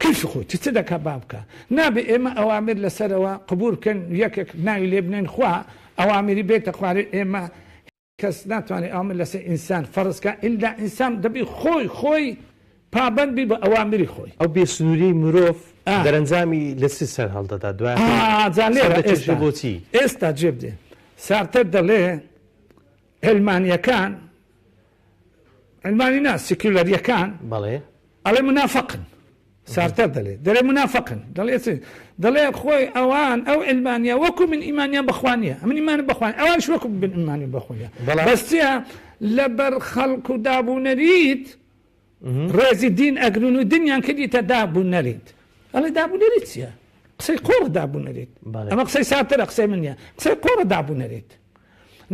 کەیفی خۆیتی چ دەکا با بکا نابێ ئێمە ئەوامر لەسەرەوە قبول بکەن یەکێک ناوی لێ بنێن خوا ئەوامری بێتە خوارێ ئێمە کەس ناتوانێت ئەوامر لەسەر ئینسان فەرز کا ئیلا ئینسان دەبی خۆی خۆی پابەند بی بە ئەوامری خۆی. ئەو بێ سنووریەی مرۆڤ دەرەنجامی لە چ سەر هەڵدەدا دوای ئا جا سەر لێرە دەکێشێ ئێستا بۆ چی؟ ئێستا جێ بدێ سارتەر دەڵێ عیلمانیەکان عیلمانی نا سیکیولەریەکان بەڵێ. ئەڵێ منافقن سارتەر دەلێ دەلێ منافقن دەڵێ چ دەڵێ خۆی ئەوان ئەو علمانیە وەکو من ئیمانیان بەخوا نییە من ئیمانم بەخوا نییە ئەوانش وەکو من ئیمانیان بەخوا نییە بەس چییە لەبەر خەڵک و داب و نەریت ڕێزی دین ئەگرن و دنیان کردیتە داب و نەریت ئەڵێ داب و نەریت چییە قسەی قۆڕ داب و نەریت ئەمە قسەی سارتەرە قسەی من نییە قسەی قۆڕە داب و نەریت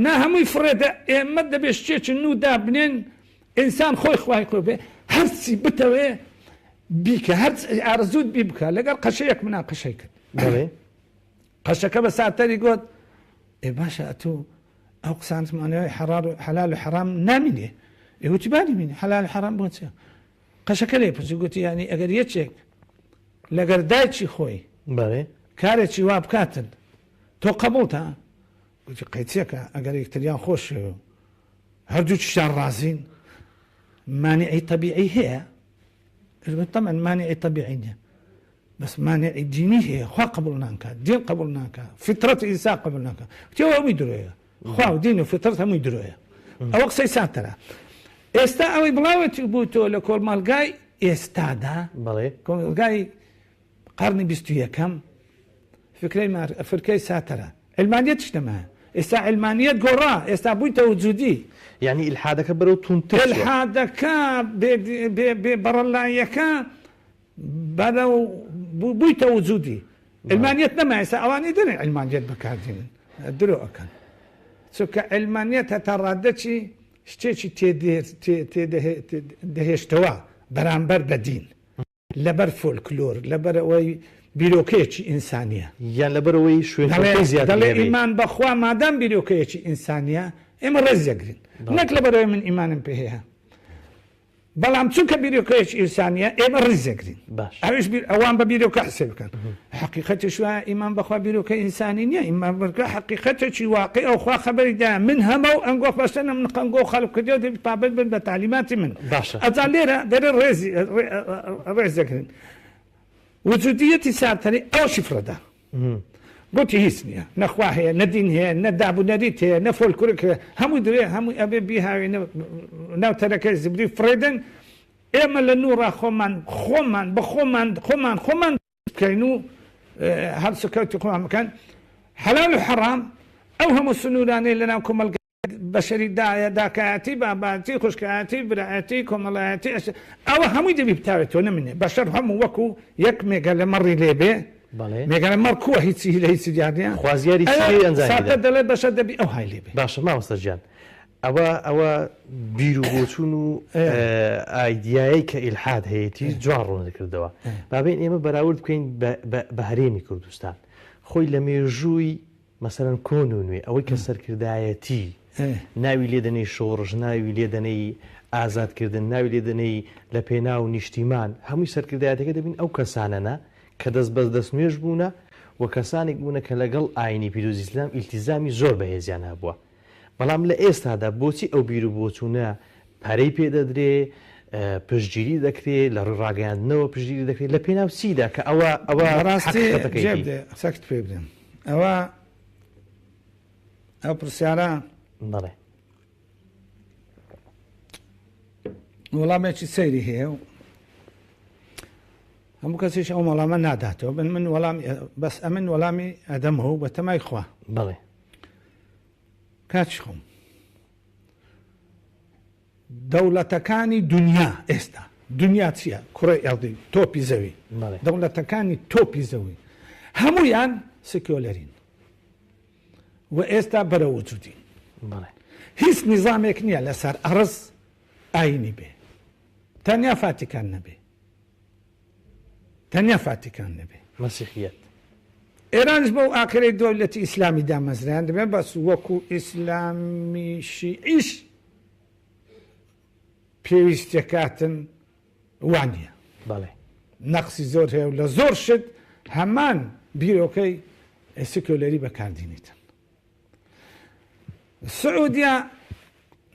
نا هەمووی فڕێدە ئێمە دەبێ شتێکی نوو دابنێن ئینسان خۆی خوای خۆی بێ هەرچی بتەوێ بیکە هەر ئارەزووت بی بکە لەگەڵ قەشەیەک مناقەشەی کرد بەڵێ قەشەکە بە سارتەری گوت ئێ باشە ئەتوو ئەو قسانت مانەوەی حەرار و حەلال و حەرام نامینێ ئێ وتی با نەمینێ حەلال و حەرام بۆ چیە قەشەکە لێ پرسی گوتی یانی ئەگەر یەکێک لەگەر دایکی خۆی بەڵێ کارێکی وا بکاتن تۆ قەبوڵتە گوتی قەیچێکە ئەگەر یەکتریان خۆش و هەردووکیشتان ڕازین مانعی تەبیعی هەیە؟ طبعا مانعی تەبیعی نییە بەس مانعی دینی هەیە خوا قبول ناکات دین قبول ناکات فطرەت ئینسان قبول ناکات وتیەوە هەمووی درۆیە خوا و دین و فطرەت هەمووی درۆیە ئەوە قسەی ساترە ئێستا ئەوەی بڵاوەتی بوو تۆ لە کۆمەڵگای ئێستادا بەڵێ کۆمەڵگای قەرنی 21ەم فکرەی مار فرکەی ساترە عیلمانیەتیش نەمایە ئێستا عیلمانیەت گۆڕا ئێستا بوویتە وجودی. یانی ئیلحادەکە بەرەو توندتر چووە. ئیلحادەکە بێ بێ بێ بەڕەلاییەکە بەرەو بوویتە وجودی. عیلمانیەت نەما ئێستا ئەوانەی دەرێن عیلمانیەت بەکار دێنن درۆ ئەکەن. چونکە عیلمانیەت هەتا ڕادەکی شتێکی تێ تێ دەهێشتەوە بەرامبەر بە دین. لەبەر فۆلکلۆر، لەبەر ئەوەی بیرۆکەیەکی ئینسانییە. یان لەبەر ئەوەی شوێنکەوتەی زیاتری دەڵێ هەبێ. ئیمان بە خوا مادام بیرۆکەیەکی ئینسانییە، ئێمە ڕێز دەگرین. نەک لەبەر ئەوەی من ئیمانم پێ هەیە، بەڵام چونکە بیرۆکەیەکی ئینسانییە، ئێمە ڕیز دەگرین. باش. ئەویش بیر ئەوان بە بیرۆکە حسێب بکەن. حەقیقەتیش وایە ئیمان بە خوا بیرۆکەی ئینسانی نییە. ئیمان بە خوا حەقیقەتێکی واقیعە و خوا خەبەری دایە من هەمە و ئەنگۆ بەسەرم من قەنگۆ خەڵک کردیە و دەبی پابەند بن بە تەعلیماتی من. باشە. ئەجا لێرە دەرێ ڕێزی ڕێز دەگرن. وجودیەتی سارتەری ئەوەشی فڕێدا. گوتی هیچ نییە. نە خوا هەیە، نە دین هەیە، نە داب و نەریت هەیە، نە فۆلکلۆر هەیە. هەمووی درێ، هەمووی ئەبێ بیهاوێنە ناو تەرەکەی زبری فڕێدەن. ئێمە لە نووڕا خۆمان خۆمان بە خۆمان خۆمان خۆمان بکەین و هەڵسوکەوتی خۆمان بکەن. حەلال و حەڕام ئەو هەموو سنوورانەی لەناو کۆمەڵگا. بەشەری دایە، داکایەتی، بابایەتی، خوشکایەتی، برایەتی، کۆمەڵایەتی، ئەوە هەمووی دەبی بتاوێتەوە نەمینێ. بەشەر هەموو وەکو یەک مێگەلە مەڕی لێ بێ، مێگەلە مەڕ کووە هیچی لە هیچی دیار نییە. خوازیاری چی لێی ئەنجامی دا؟ سارتەر دەڵێ بەشەر دەبی ئەوهای لێ بێ. باشە مامۆستا گیان ئەوە ئەوە بیر و بۆچوون و ئایدیایەی کە ئیلحاد هەیەتی جوان ڕوونت کردەوە. با بێین ئێمە بەراورد بکەین بە هەرێمی کوردستان خۆی لە مێژووی مەسەلەن کۆن و نوێ، ئەوەی کە سەرکردایەتی ناوی لێ دەنێی شۆڕش، ناوی لێ دەنێی ئازادکردن، ناوی لێ دەنێی لە پێناو نیشتیمان، هەمووی سەرکردایەتەکە دەبین ئەو کەسانەنە کە دەست بە دەست نوێژ بوونە و کەسانێک بوونە کە لەگەڵ ئاینی پیرۆزی ئیسلام ئیلتیزامی زۆر بەهێزیان هەبووە. بەڵام لە ئێستادا بۆچی ئەو بیر و بۆچوونە پەرەی پێ دەدرێ، پشتگیری دەکرێ، لە ڕووی ڕاگەیاندنەوە پشتگیری دەکرێ، لە پێناو چیدا کە ئەوە ئەوە بەڕاستی حەقیقەتەکەیتی؟ جێ بدێ قسەکت پێ بدەم ئەوە ئەو پرسیارە بەڵێ. وەڵامێکی سەیری هەیە و هەموو کەسیش ئەو وەڵامە ناداتەوە بن من وەڵام بەس ئەمن وەڵامی ئەدەمەوە بە تەمای خوا بەڵێ. کاکی خۆم دەوڵەتەکانی دنیا ئێستا دنیا چییە کوڕی ئەڵدی تۆپی زەوی دەوڵەتەکانی تۆپی زەوی هەمویان سکیۆلەرین و ئێستا بەرە وجودین هیچ نیزامێک نییە لەسەر ئەڕز ئاینی بێ تەنیا فاتیکان نەبێ تەنیا فاتیکان نەبێ. مەسیحیەت. ئێرانیش بەو ئاکرەی دەولەتی ئیسلامی دامەزرایان دەبێ بەس وەکو ئیسلامی شیعیش پێویستیەکاتن وانە. بەڵێ. نەقسی زۆر هەیە و لە زۆر شت هەمان بیرۆکەی سکۆلەری بەکاردینیتن. سعودیە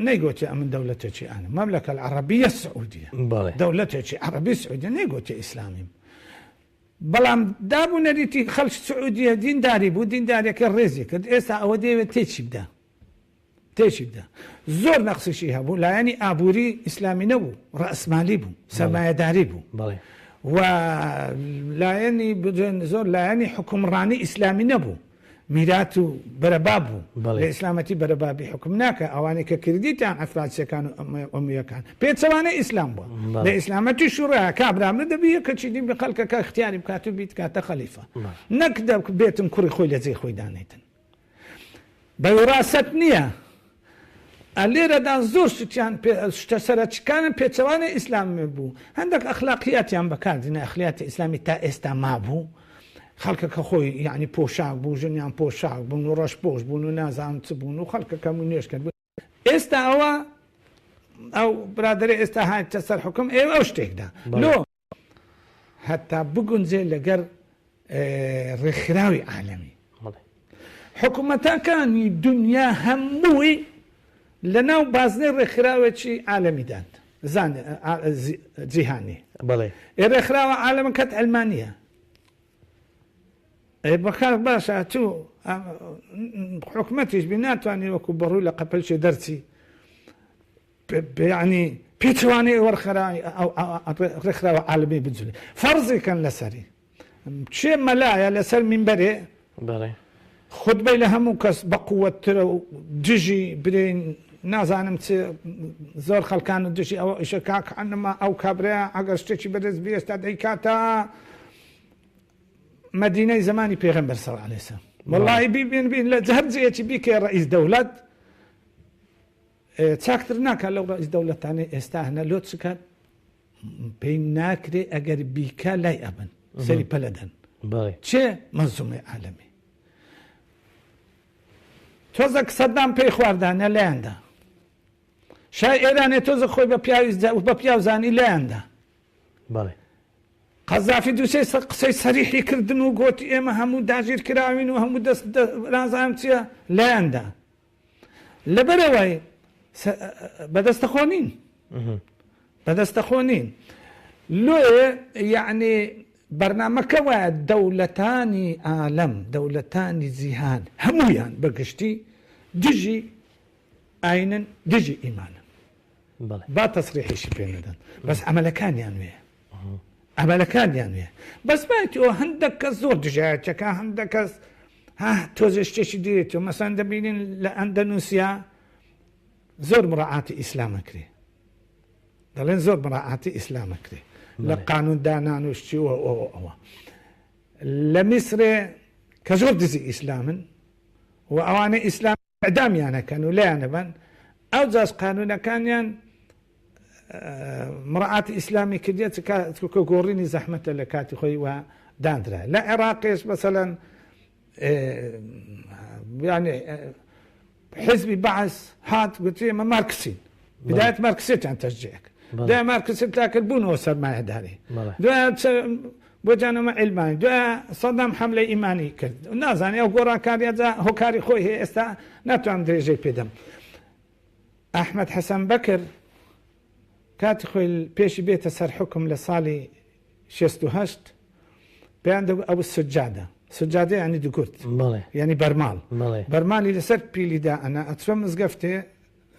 نەیگۆتێ ئەمن دەولەتێکی ئانم مەملەکە العربیە السعودیە دەولەتێکی عەرەبی سعودیە نەیگۆتێ ئیسلامیم بەڵام داب و نەریتی خەڵک سعودیە دینداری بوو دیندارەکە ڕێزی کرد ئێستا ئەوە دەیەوێت تێکی بدا تێکی بدا زۆر نەقسیشی هەبوو لایەنی ئابووری ئیسلامی نەبوو ڕەسمالی بوو سەرمایەداری بوو و لایەنی زۆر لایەنی حکومڕانی ئیسلامی نەبوو میرات و بەرەباب بوو بەڵێ. لە ئیسلامەتی بەرەبابی حوکم ناکا ئەوانەی کە کردیتان عەفراسیەکان و ئەمویەکان پێچەوانەی ئیسلام بووە بەڵێ. لە ئیسلامەتی شوڕا کابرا مرد دەبی یەکەکی دی بە خەلکەکە ئیختیاری بکات و بیتکاتە خەلیفە بەڵێ. نەک دەک بێتن کوڕی خۆی لە جێی خۆی دانێتن بە وراثەت نییە ئە لێرەدا زۆر شتیان پێ شتە سەرەکیکانن پێچەوانەی ئیسلامی بوو هەندێک ئەخلاقیاتیان بەکار دێنا ئەخلیاتی ئیسلامی تا ئێستا مابوو خەڵکەکە خۆی یعنی پۆشاک بوو ژنیان پۆشاک بوون و ڕەش پۆش بوون و نازانم چ بوون و خەڵکەکە و نوێژ کرد ئێستا ئەوە ئەو برادەرە ئێستا هاتە سەر حکوم ئێ ئەو شتێکدا لۆ هەتا بگونجێ لەگەر ڕێکخراوی عالەمی. حکومەتەکانی دونیا هەمووی لە ناو بازنەی ڕێکخراوێکی عالەمیدان جیهانی. ئێ ڕێکخراوە عالەمەکەت عەلمانیە. ئێ بەکار باشە تو حکومەتیش بی ناتوانانی وەکو بەڕوو لە قەپلچێ دەرچی. یەعنی پێچەوانەی ڕێکخراوە عالەمی بجولێ فەرزی کەن لەسەری کێ مەلایە لەسەر مینبەرێ خوتبەی لە هەموو کەس بەقوەتترە و دژی برین نازانم چ زۆر خەڵکان و دژی ئەوە ئیشە کاک ئەنما ئەو کابرا ئەگەر شتێکی بەدەست بێ ئێستا دەیکاتە مەدینەی زمانی پێغەمبەر صلی الله علیه وسلم والله ببین بین لە هەر جێیەکی بیکەی ڕئیس دەولەت چاکتر ناکا لەو ڕەئیس دەولەتانەی ئێستا هەنە لۆ چکە پێی ناکرێ ئەگەر بیکا لای ئەبن سەری پەلەدەن چێ مەنزومەی عالەمی تۆزەک سەدام پێی خواردانە لایەندا شای ئێرانێ تۆزە خۆی بە پیاوی بە پیاوزانی لایەندا قەزافی دوسێ قسەی سەریحی کردن و گۆتی ئێمە هەموو داگیر کراوین و هەموو دەست نازانم چییە لایەندا لەبەرئەوەی بەدەستە خۆ نین بەدەستە خۆ نین لۆیە یعنی بەرنامەکە وایە دەولەتانی ئالەم دەولەتانی جیهان هەمویان بەگشتی دژی ئاینن دژی ئیمانن با تەسریحیشی پێ نەدەن بەس عملەکانیان وێ عملەکانیان وێ بەس باتی ئەو هەندێک کەس زۆر دژایەتەکە هەندێک کەس ها تۆزێ شتێکی دێت و مەسەن دەبینین لە ئەندەنووسیا. زۆر مراعاتی ئیسلام ئەکرێ دەڵێن زۆر مراعاتی ئیسلام ئەکرێ لە قانون دانان و شتی و ئەوە ئەوە لە میسرێ کە زۆر دزی ئیسلامن و ئەوانە ئیسلام ئەدامیانەکەن و لایانەبەن ئەو جاش قانونەکانیان مراعاتی ئیسلامی کردیە چ کە گۆڕینی زەحمەتە لە کاتی خۆی و داندرا لە عێراقیش مەسەلەن یعنی حزبی بەعس هات گوتی ئێمە مارکسین بدایەت مارکسێتیان تەشجیع کرد دوای مارکسێت تا کرد بوونەوە سەرمایەداری دوای بۆ جانەمە عیلمانی دوای سەدام حملەی ئیمانی کرد نازانێ ئەو گۆڕانکاریە جا هۆکاری خۆی هەیە ئێستا ناتوانم درێژەی پێدەم ئەحمەد حەسەن بەکر کاتی خۆی پێشی بێتە سەر حوکم لە ساڵی 68 پێیان دەگوت ئەو سجادە سجادە یعنی دگورت یعنی بەرماڵ بەرماڵی لەسەر پیلی دا ئەنا ئەچوە مزگەفتێ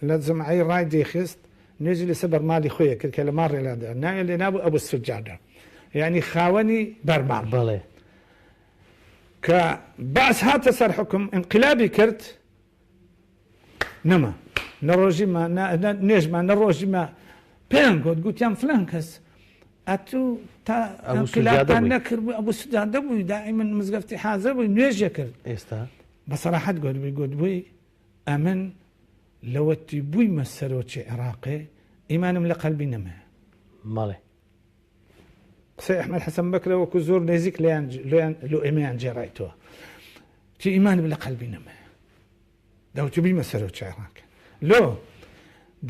لە جمعەی ڕای دەیخست نوێژی لەسەر بەرماڵی خۆی کرد کە لە ماڵ ڕێلادا ناوێ لێ نابوو ئەبو سجادە یعنی خاوەنی بەرماڵ بەڵێ کە بەعس هاتە سەر حوکم ئینقلابی کرد نەما نە ڕۆژی ما نە نوێژما نە ڕۆژی ما پێیان گوت گوتیان فلان کەس ئەتوو تا ئینقلابتان نەکرد بوو ئەبوو سجادە بووی دائیمەن مزگەفتی حازر بووی نوێژێ کرد ئێستا بە سەراحەت گوتبووی گوتبووی ئەمن لەوەتی بوویمە سەرۆکی عێراقێ ئیمانم لە قەلبی نەمایە. بەڵێ. قسەی ئەحمەد حەسەن بەکرە وەکو زۆر نێزیک لێیان لێیان لۆ ئێمەیان جێڕایتەوە چی ئیمانم لە قەلبی نەمایە دەوتو بیمە سەرۆکی عێراق لۆ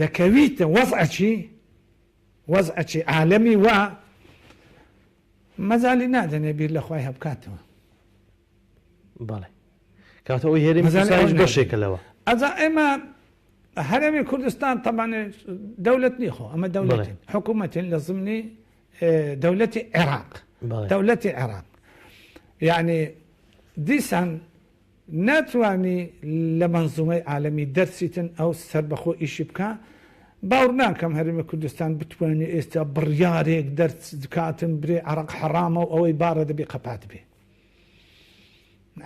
دەکەویتە وەزعەکی وەزعەکی عالەمی وا مەجالی نادەنێ بیر لە خوای هەبکاتەوە. بەڵێ کاتە ئەوەی هەرێمی کوردستانیش بەشێکە لەوە. ئەجا ئێمە هەرێمی کوردستان تەبان دەولەت نیە خۆ ئەمە دەولەتین حکوومەتین لە زمنی دەولەتی عێراق دەولەتی عێراق یعنی دیسان ناتوانی لە مەنزومەی عالەمی دەرچیتن ئەو سەربەخۆ ئیشی بکە باوڕ ناکەم هەرێمی کوردستان بتوانێ ئێستا بڕیارێک دەرکاتن برێ عراق حەرامە و ئەوەی بارە دەبی قەپات بێ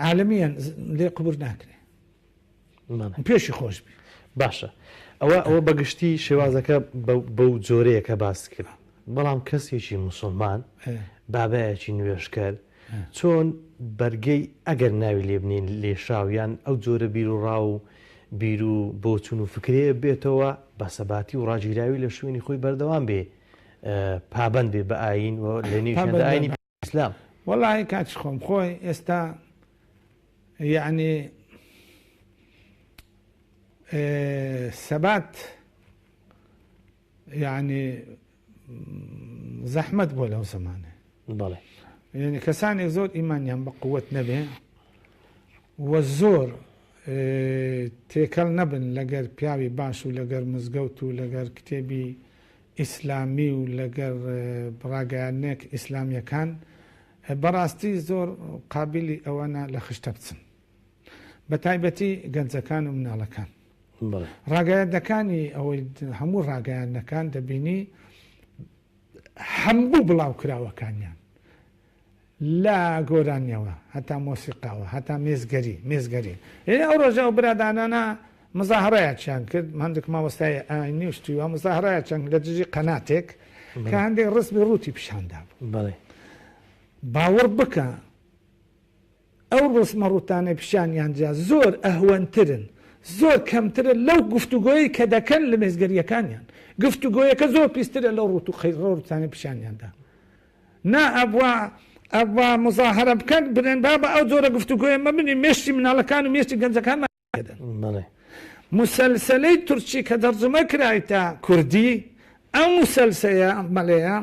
عالمیان لێ قبور ناکرێ پێشی خۆش بی. باشە ئەوە ئەوە بەگشتی شێوازەکە بەو جۆرەیە کە باست کرد بەڵام کەسێکی موسڵمان بابایەکی نوێژکەر چۆن بەرگەی ئەگەر ناوی لێ بنێین لێشاو یان ئەو جۆرە بیروڕا و بیر و بۆچون و فکرەیە بێتەوە بە سەباتی و ڕاگیراوی لە شوێنی خۆی بەردەوام بێ پابەند بێ بە ئایین و لە نێویشیاندا ئایینی ئیسلام. وەڵاهی کاکی خۆم خۆی ئێستا یەعنی سەبات یەعنی زەحمەت بۆ لەو زمانە بەڵێ یعنی کەسانێک زۆر ئیمانیان بە قوت نەبێ و زۆر تێکەڵ نەبن لەگەر پیاوی باش و لەگەر مزگەوت و لەگەر کتێبی ئیسلامی و لەگەر ڕاگەیاندنێک ئیسلامیەکان بەڕاستی زۆر قابیلی ئەوەنە لە خشتە بچن بە تایبەتی گەنجەکان و مناڵەکان ڕاگەیاندەکانی ئەوەی هەموو ڕاگەیاندنەکان دەبینی هەموو بڵاوکراوەکانیان لە گۆرانیەوە هەتا مۆسیقاوە هەتا مێزگەری مێزگەری یعنی ئەو ڕۆژە ئەو برادانانە مزاهرەیەکیان کرد هەندێک مامۆستای ئاینی و شتی وا مزاهرەیەکیان لە دژی قەناتێک کە هەندێک ڕسمی ڕووتی پیشاندا بوو بەڵێ باوەڕ بکە ئەو ڕسمە ڕووتانەی پیشانیان دا زۆر ئەهوەنترن زۆر کەمترە لەو گفتوگۆیەی کە دەکەن لە مێزگەریەکانیان گفتوگۆیەکە زۆر پیسترە لەو ڕووت و ڕووتانەی پیشانیان دا نا ئەبوا ئەبوا مزاهەرە بکەن برێن بابە ئەو جۆرە گفتوگۆیە مەبنی مێشکی مناڵەکان و مێشکی گەنجەکانمان دەدەن. بەڵێ. موسەلسەلەی تورکی کە تەرجومە کرایتە کوردی ئەو موسەلسەیە مەلەیە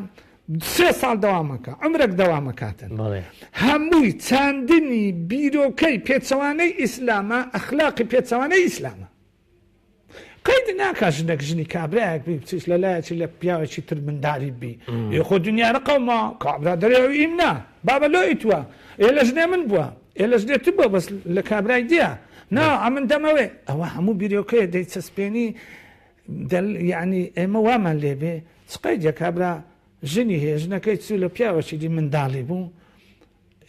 سێ ساڵ دەوامەکە عومرەک دەوامەکاتن بەڵێ. هەمووی چاندنی بیرۆکەی پێچەوانەی ئیسلامە ئەخلاقی پێچەوانەی ئیسلامە. قەید ناکا ژنەک ژنی کابرایەک بی بچیت لە لایەکی لە پیاوێکی تر منداری بی ئێ خۆ دنیا نەقەوما کابرا دەرێ ئەو ئیم نا بابە لۆ ئیتوە ئێ لە ژنێ من بووە ئێ لە ژنێ تو بووە بەس لە کابرای دیە نا ئەمن دەمەوێ ئەوە هەموو بیرۆکەیە دەیچەسپێنی دەل یعنی ئێمە وامان لێبێ چ قەیدە کابرا ژنی هەیە ژنەکەی چوو لە پیاوەکی دی منداڵی بوو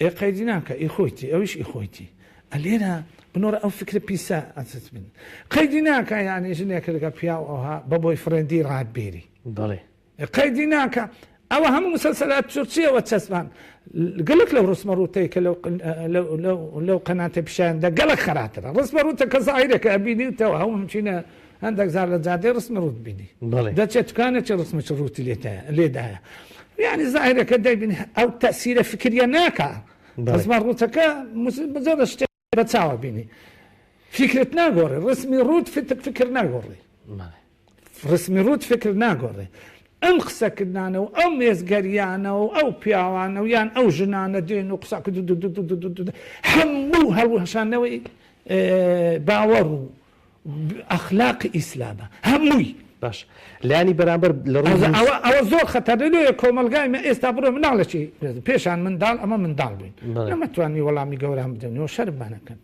ئێ قەیدی ناکا ئی خۆیتی ئەویش ئی خۆیتی. لێرە بنۆڕە ئەو فکرە پیسە ئەچت بن قەیدی ناکا یانی ژنێک لەگەڵ پیاو ئەوها بە boyfriend ی ڕات بێری بەڵێ قەیدی ناکا ئەوە هەموو مسلسلات تورکیەوە چەسپان گەلک لەو ڕسمە ڕووتەی کە لەو لەو لەو قەناتە پیشاندا گەلک خەراترە ڕسمە ڕووتە کە زاهیرەکە ئەبینی و تەوە هەموو مچینە هەندێک زار لە جادەی ڕسمە ڕووت بینی دەچێت دوکانێکی ڕسمە ڕووتی لێدایە یعنی زاهیرەکە دەبین ئەو تەسیرە فکریە ناکا ڕسمە ڕووتەکە مجرد شتێک بە چاوە بینی فیکرت ناگۆڕێ ڕسمی ڕووت فکر ناگۆڕێ ڕسمی ڕووت فکر ناگۆڕێ ئەم قسەکردانە و ئەو مێزگەریانە و ئەو پیاوانە و یان ئەو ژنانە دێن و قسە هەموو هەڵوەشانەوەی باوەڕ و ئەخلاقی ئیسلامە هەمووی. باش لایەنی بەرامبەر لە ڕووی ئەوە ئەوە زۆر خەتەرە لۆیە کۆمەڵگای مە ئێستا بڕۆ مناڵێکی پێشان منداڵ ئەمە منداڵ بووین نەمەتوانی وەڵامی گەوران بدەنەوە شەرممان ئەکەن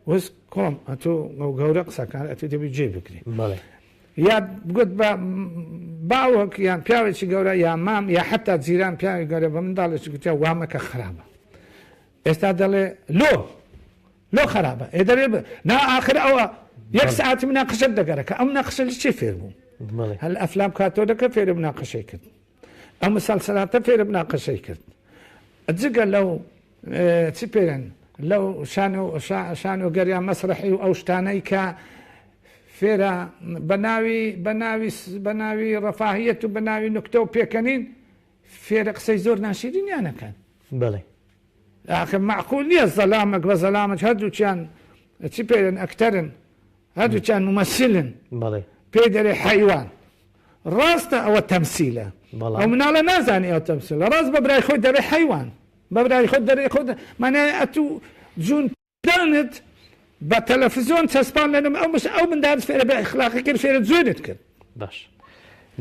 وەس کوڕم ئەتۆ گەورە قسەکان ئەتۆ دەبی جێ بگری یا گوت بە باوەک یان پیاوێکی گەورە یا مام یا حتا جیران پیاوی گەورە بە منداڵێکی گوتیا وامەکە خراپە ئێستا دەڵێ لۆ لۆ خەرابە ئێ دەبێ نا ئاخر ئەوە یەک ساعتی مناقشەت دەگەرەکە ئەم مناقشە لە چێ فێر بووم هەل ئەفلام کاتۆ دەکە فێرە مناقشەی کرد ئەم مسلسلاتە فێرە مناقشەی کرد جگە لەو چی پێرن لەو شان و شان و گەریان مەسرحی و ئەو شتانەی کە فێرە بە ناوی بە ناوی بە ناوی ڕەفاهیەت و بە ناوی نوکتە و پێکەنین فێرە قسەی زۆر ناشیرینیانەکەن. بەڵێ. ئاخر مەعقول نییە زەلامەک بە زەلامەک هەردووکیان چی پێرن ئەکتەرن هەردووکیان مومەسیلن بەڵێ. پێی دەرێ حەیوان ڕاستە ئەوە تەمسیلە بەڵام. ئەو مناڵە نازانێ ئەوە تەمسیلە ڕاست بە برای خۆی دەرێ حەیوان بە برای خۆت دەرێ خۆت مانای ئەتوو جوون دانت بە تەلەفزیۆن چەسپان لەنم ئەو مش ئەو مندارت فێرە بێ ئەخلاقی کرد فێرە جوێنت کرد. باش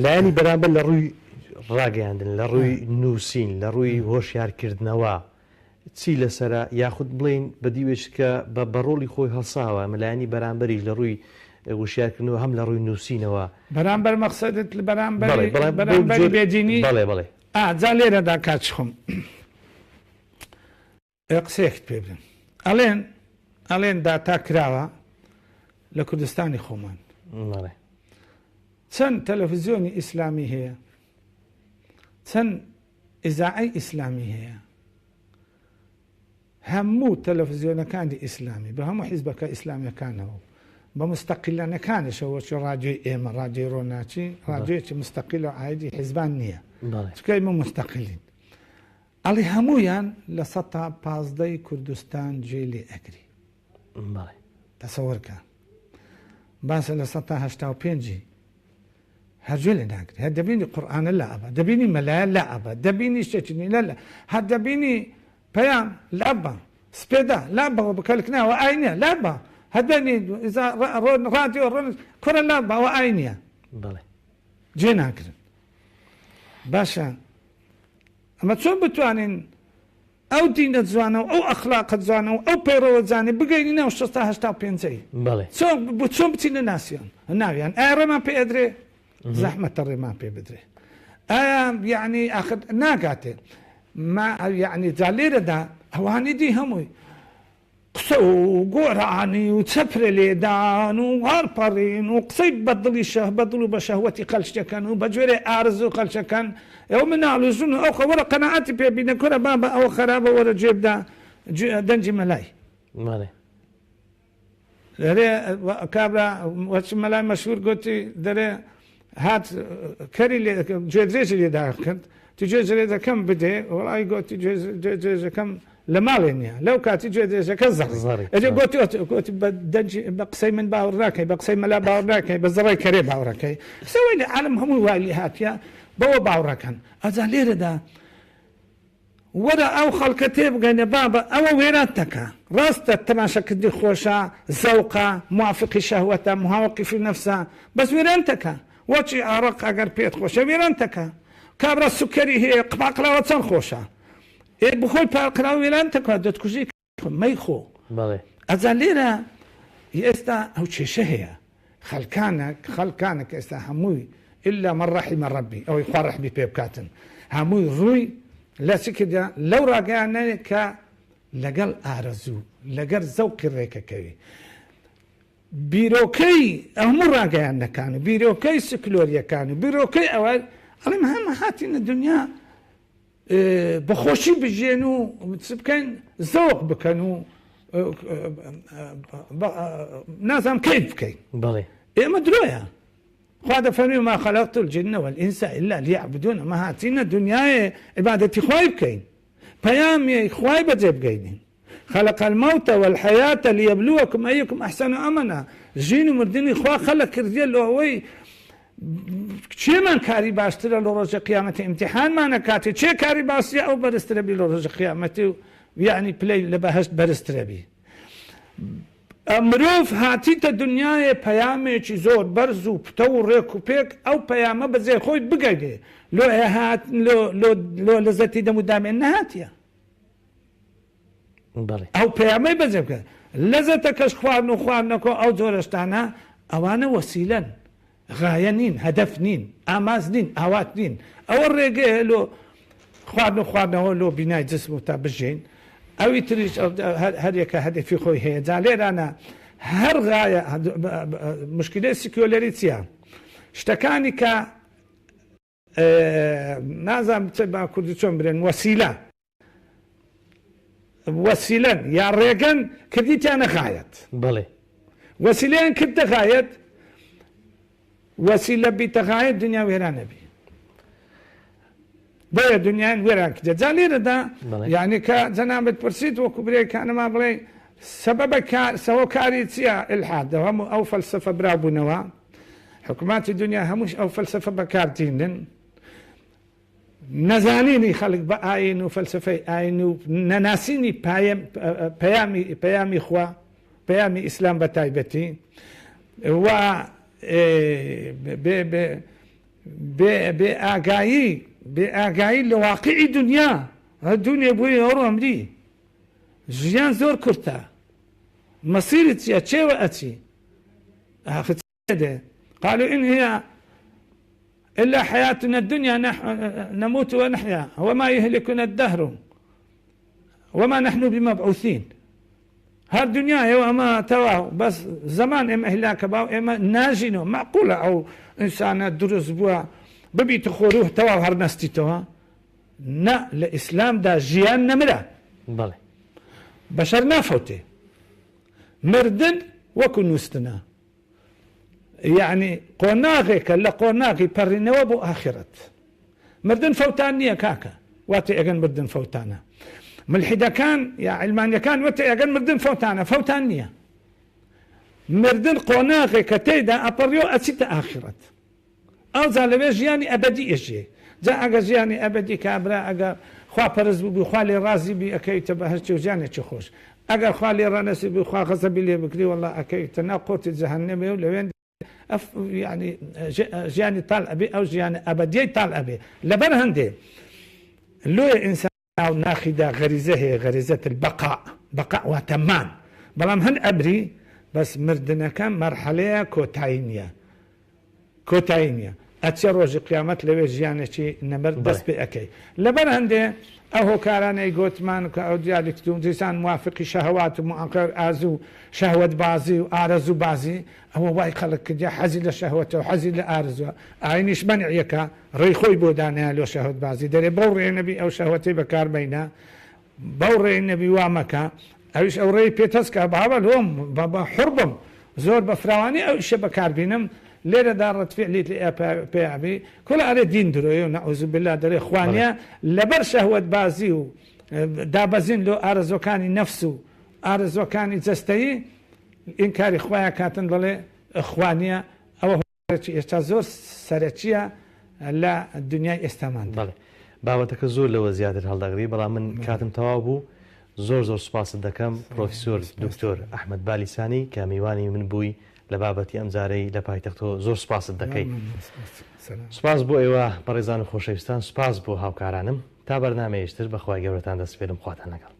لایەنی بەرامبەر لە ڕووی ڕاگەیاندن لە ڕووی نووسین لە ڕووی هۆشیارکردنەوە چی لەسرە یاخود بڵین بە دیوێکە بە بەڕۆڵی خۆی هەڵساوە مەلایانی بەرامبەریش لە ڕووی وشیارکردنەوە هەم لە ڕووی نووسینەوە بەرامبەر مەقسەدت بەرامبەری بەرامبەری بێدینی بەڵێ بەڵێ ئا جا لێرەدا کاک خۆم ئێ قسەیەکت پێ بدەم ئەڵێن ئەڵێن داتا کراوە لە کوردستانی خۆمان چەند تەلەفزیۆنی ئیسلامی هەیە چەند ئیزاعی ئیسلامی هەیە هەموو تەلەفزیۆنەکانی ئیسلامی بە هەموو حیزبەکە ئیسلامیەکانەوە بە مستەقیلانەکانیشەوە چی ڕادیۆی ئێمە ڕادیۆی ڕۆناچی ڕادیۆیەکی مستەقیل و عایدی حیزبان نییە چکە ئێمە مستەقیلین ئەڵێ هەموویان 15% ی کوردستان گوێی لێ ئەگری. بەڵێ. تەسەوەر کە. باسە 85% ی هەر گوێ لێ ناگری. هەر دەبینی قورئانە لا ئەبا، دەبینی مەلایە لا ئەبا، دەبینی شتێکی نی لە هەر دەبینی پەیام لا بە، سپێدە لا بەوە بکەلک ناوە ئای نییە لا بە، هەر دەبینی ڕادیۆ ڕۆن کوڕە لا بە ئەوە ئای نییە. بەڵێ. جێ ناگرن. باشە ئەمە چۆن بتوانین ئەو دینە جوانە و ئەو ئەخلاقە جوانە و ئەو پەیڕەوە جوانەی بگەینی ناو شەستا 85 ەی؟ بەڵێ. چۆن چۆن بچینە ناسیان ناویان؟ ئایا ڕێمان پێ ئەدرێ؟ زەحمەتە ڕێمان پێ بدرێ. ئایا یعنی ئاخر ناگاتێ ما یعنی جا لێرەدا ئەوانی دی هەمووی قسە و گۆرانی و چەپرە لێدان و هەڵپەڕین و قسەی بە دڵی شە بە دڵ و بە شەهوەتی خەلشتەکەن و بە گوێرەی ئارەزوو خەلشەکەن ئەو مناڵ و ژن و ئەو خە وەرە قەناعەتی پێ بینە کورە بابە ئەوە خەرابە وەرە گوێ بدە دەنگی مەلای. بەڵێ. دەرێ کابرا وەچ مەلای مەشهور گوتی دەرێ هات کەری لێ گوێدرێژی لێ داکرد تی گوێدرێژەکەم بدێ وەڵی گوتی گوێدرێژەکەم لە ماڵێ نییە لەو کاتی گوێدرێژەکە زەڕی ئەجێ گوتی گوتی بە دەنگی بە قسەی من باوەڕ ناکەی بە قسەی مەلا باوەڕ ناکەی بە زڕای کەرێ باوەڕەکەی سەوەی لە عالم هەمووی وای لێ هاتیە بەوە باوەڕەکەن ئەجا لێرەدا وەرە ئەو خەڵکە تێبگەنە بابە ئەوە وێرانت نەکا ڕاستە تەماشاکردنی خۆشە زەوقە موافقی شەهوەتە موهاوقیفی نەفسە بەس وێرانتەکا وەچی ئارەق ئەگەر پێت خۆشە وێرانتەکا کابرا سوکەری هەیە قپاقلاوە چەند خۆشە ئێ بخۆی پاقلاوە وێرانتەکا دەتکوژی مەیخۆ. بەڵێ. ئەجا لێرە ئێستا ئەو کێشە هەیە خەلکانەک خەلکانەک ئێستا هەمووی الا من رحم ربی ئەوەی خوا رەحمی پێ بکاتن هەمووی ڕووی لە چ کردە لەو ڕاگەیانەیە کە. لەگەڵ ئارەزوو لەگەر زەوقی ڕێکەکەوی. بیرۆکەی هەموو ڕاگەیاندنەکان و بیرۆکەی سکلۆریەکان و بیرۆکەی ئەوە ئەڵێم هەمە هاتینە دنیا بەخۆشی بژێن و چ بکەن زەوق بکەن و نازانم کەیف بکەین بەڵێ ئێمە درۆیە خوا دەفەرمی ما خلقت الجن والانس الا ليعبدون ئەمە هاتینە دنیاێ عیبادەتی خوای بکەین پەیامی خوای بەجێ بگەینین خلق الموت والحیاة لیبلوکم ایکم احسن عملا ژین و مردنی خوا خەلق کردیە لۆ ئەوەی کێمان کاری باشترە لۆ ڕۆژی قیامەتی ئیمتیحانمان ئەکاتێ کێ کاری باشترە ئەو بەرزترە بی لۆ ڕۆژی قیامەتی و یعنی پلەی لە بەهەشت بەرزترە بی مرۆڤ هاتیتە دنیاێ پەیامێکی زۆر بەرز و پتە و ڕێک و پێک ئەو پەیامە بەجێ خۆی بگەێ لۆ هات لۆ لۆ لۆ لەزەتی دەم و دامێن نەهاتیە ئەو پەیامەی بەجێ بکە لەزەتەکەش خواردن و خواردنەکە ئەو جۆرە شتانە ئەوانە وەسیلەن غایە نین هەدەف نین ئاماز نین ئاوات نین ئەوە ڕێگەیە لۆ خواردن و خواردنەوە لۆ بینای جسم و تا بژین ئەوی تریش هەریەکە هەدەفی خۆی هەیە جا لێرانە هەر غایە مشکلەی سیکۆلەری چییە شتەکانی کە نازانم چ با کوردی چۆن برێن وەسیلە وەسیلەن یا ڕێگەن کردیتیانە غایەت بەڵێ وەسیلەیان کردە غایەت وەسیلە بیتە غایەت دنیا وێرانە بی بۆیە دنیایان وێران کردە جا لێرەدا یعنی کە جەنابت پرسیت وەکو برێکانەما بڵێ سەبەبە کار سەوە کاری چییە ئیلحاد هەموو ئەو فەلسەفە برابوونەوە حکوماتی دنیا هەمووش ئەو فەلسەفە بەکار دینن نەزانینی خەڵک بە ئاین و فەلسەفەی ئاین و نەناسینی پەیامی پەیامی خوا پەیامی ئیسلام بە تایبەتی و بێ بێ بێ بێ ئاگایی بێ ئاگایی لە واقعی دنیا دنیا بووی ئەوڕۆ ئەمری ژیان زۆر کورتە مەسیرت چیە چێوە ئەچی ئاخر دێ قالوا إن هي إلا حياتنا الدنيا نموت ونحيا وما يهلكنا الدهر وما نحن بمبعوثين هەر دنیایە و ئەمە تەواو بەس زەمان ئێمە هیلاکە باو ئێمە ناژینەوە مەعقولە ئەو ئینسانە دروست بووە ببیتە خۆر و تەواو هەر نەستیتەوە نا لە ئیسلامدا ژیان نەمرە بەڵێ بەشەر نافەوتێ مردن وەکو نووستنە یەعنی قۆناغێکە لە قۆناغی پەڕینەوە بۆ ئاخیرەت. مردن فەوتان نییە کاکە، وا تێئەگەن مردن فەوتانە. ملحیدەکان یا عیلمانیەکان وە تێئەگەن مردن فەوتانە، فەوتان نییە. مردن قۆناغێکە تێیدا ئەپەڕی و ئەچیتە ئاخیرەت. ئەوجا لەوێ ژیانی ئەبەدی ئەژیێ. جا ئەگەر ژیانی ئەبەدی کابرا ئەگەر خوا پەرست بووبی خوا لێ ڕازی بی ئەکەویتە بەهەشتی و ژیانێکی خۆش. ئەگەر خوا لێ ڕانەسی بی خوا غەزەبی لێ بگری وەڵا ئەکەویتە ناو قۆرتی جەهەنەمێ و لەوێن ئەف یانی ژیانی تاڵ ئەبێ ئەو ژیانە ئەبەدیەی تاڵ ئەبێ. لەبەر هەندێ لۆیە ئینسان ناو ناخیدا غەریزە هەیە غەریزە البقاء بقاء واتە مان بەڵام هەن ئەمری بەس مردنەکە مەرحەلەیە کۆتایی نییە کۆتایی نییە ئەچێ ڕۆژی قیامەت لەوێ ژیانێکی نەمر دەست پێ ئەکەی لەبەر هەندێ ئەو هۆکارانەی گۆتمان کە ئەو دیالیکت و دیسان موافقی شەهوات و موافق ئازو شەهوەت بازی و ئارەزوو بازی ئەوە وای خەڵک کردیە حەزی لە شەهوەتە و حەزی لە ئارەزوە ئاینیش مەنعیەکە ڕێی خۆی بۆ دانایە لۆ شەهوەت بازی دەرێ بەو ڕێیە نەبی ئەو شەهوەتەی بەکار مەینە بەو ڕێی نەبی وا مەکە ئەویش ئەو ڕێی پێ تەسکە بابە لۆم بابا حوڕ بم زۆر بە فراوانی ئەو ئیشە بەکار بینم لێرەدا ڕەد فعلیت لێ پێیابی کوڵە ئەرێ دین درۆیە و نعوذ بالله دەرێ خوانیە لەبەر شەهوەت بازی و دابەزین لۆ ئارەزوەکانی نەفس و ئارەزوەکانی جەستەیی ئینکاری خوایە کاتن دەڵێ خوانیە ئەوە هۆکارێکی ئێستا زۆر سەرەکیە لە دنیای ئێستاماندا. بەڵێ بابەتەکە زۆر لەوە زیاتر هەڵدەگری بەڵام من کاتم تەواو بوو زۆر زۆر سوپاست دەکەم پرۆفیسۆر دکتۆر ئەحمەد بالیسانی کە میوانی من بووی لە بابەتی ئەمجارەی لە پایتەختەوە زۆر سوپاست دەکەی سوپاس بۆ ئێوە بەڕێزان و خۆشەویستان سوپاس بۆ هاوکارانم تا بەرنامەیەکی تر بەخوای گەورەتان دەسپێرم خواتان لەگەڵ.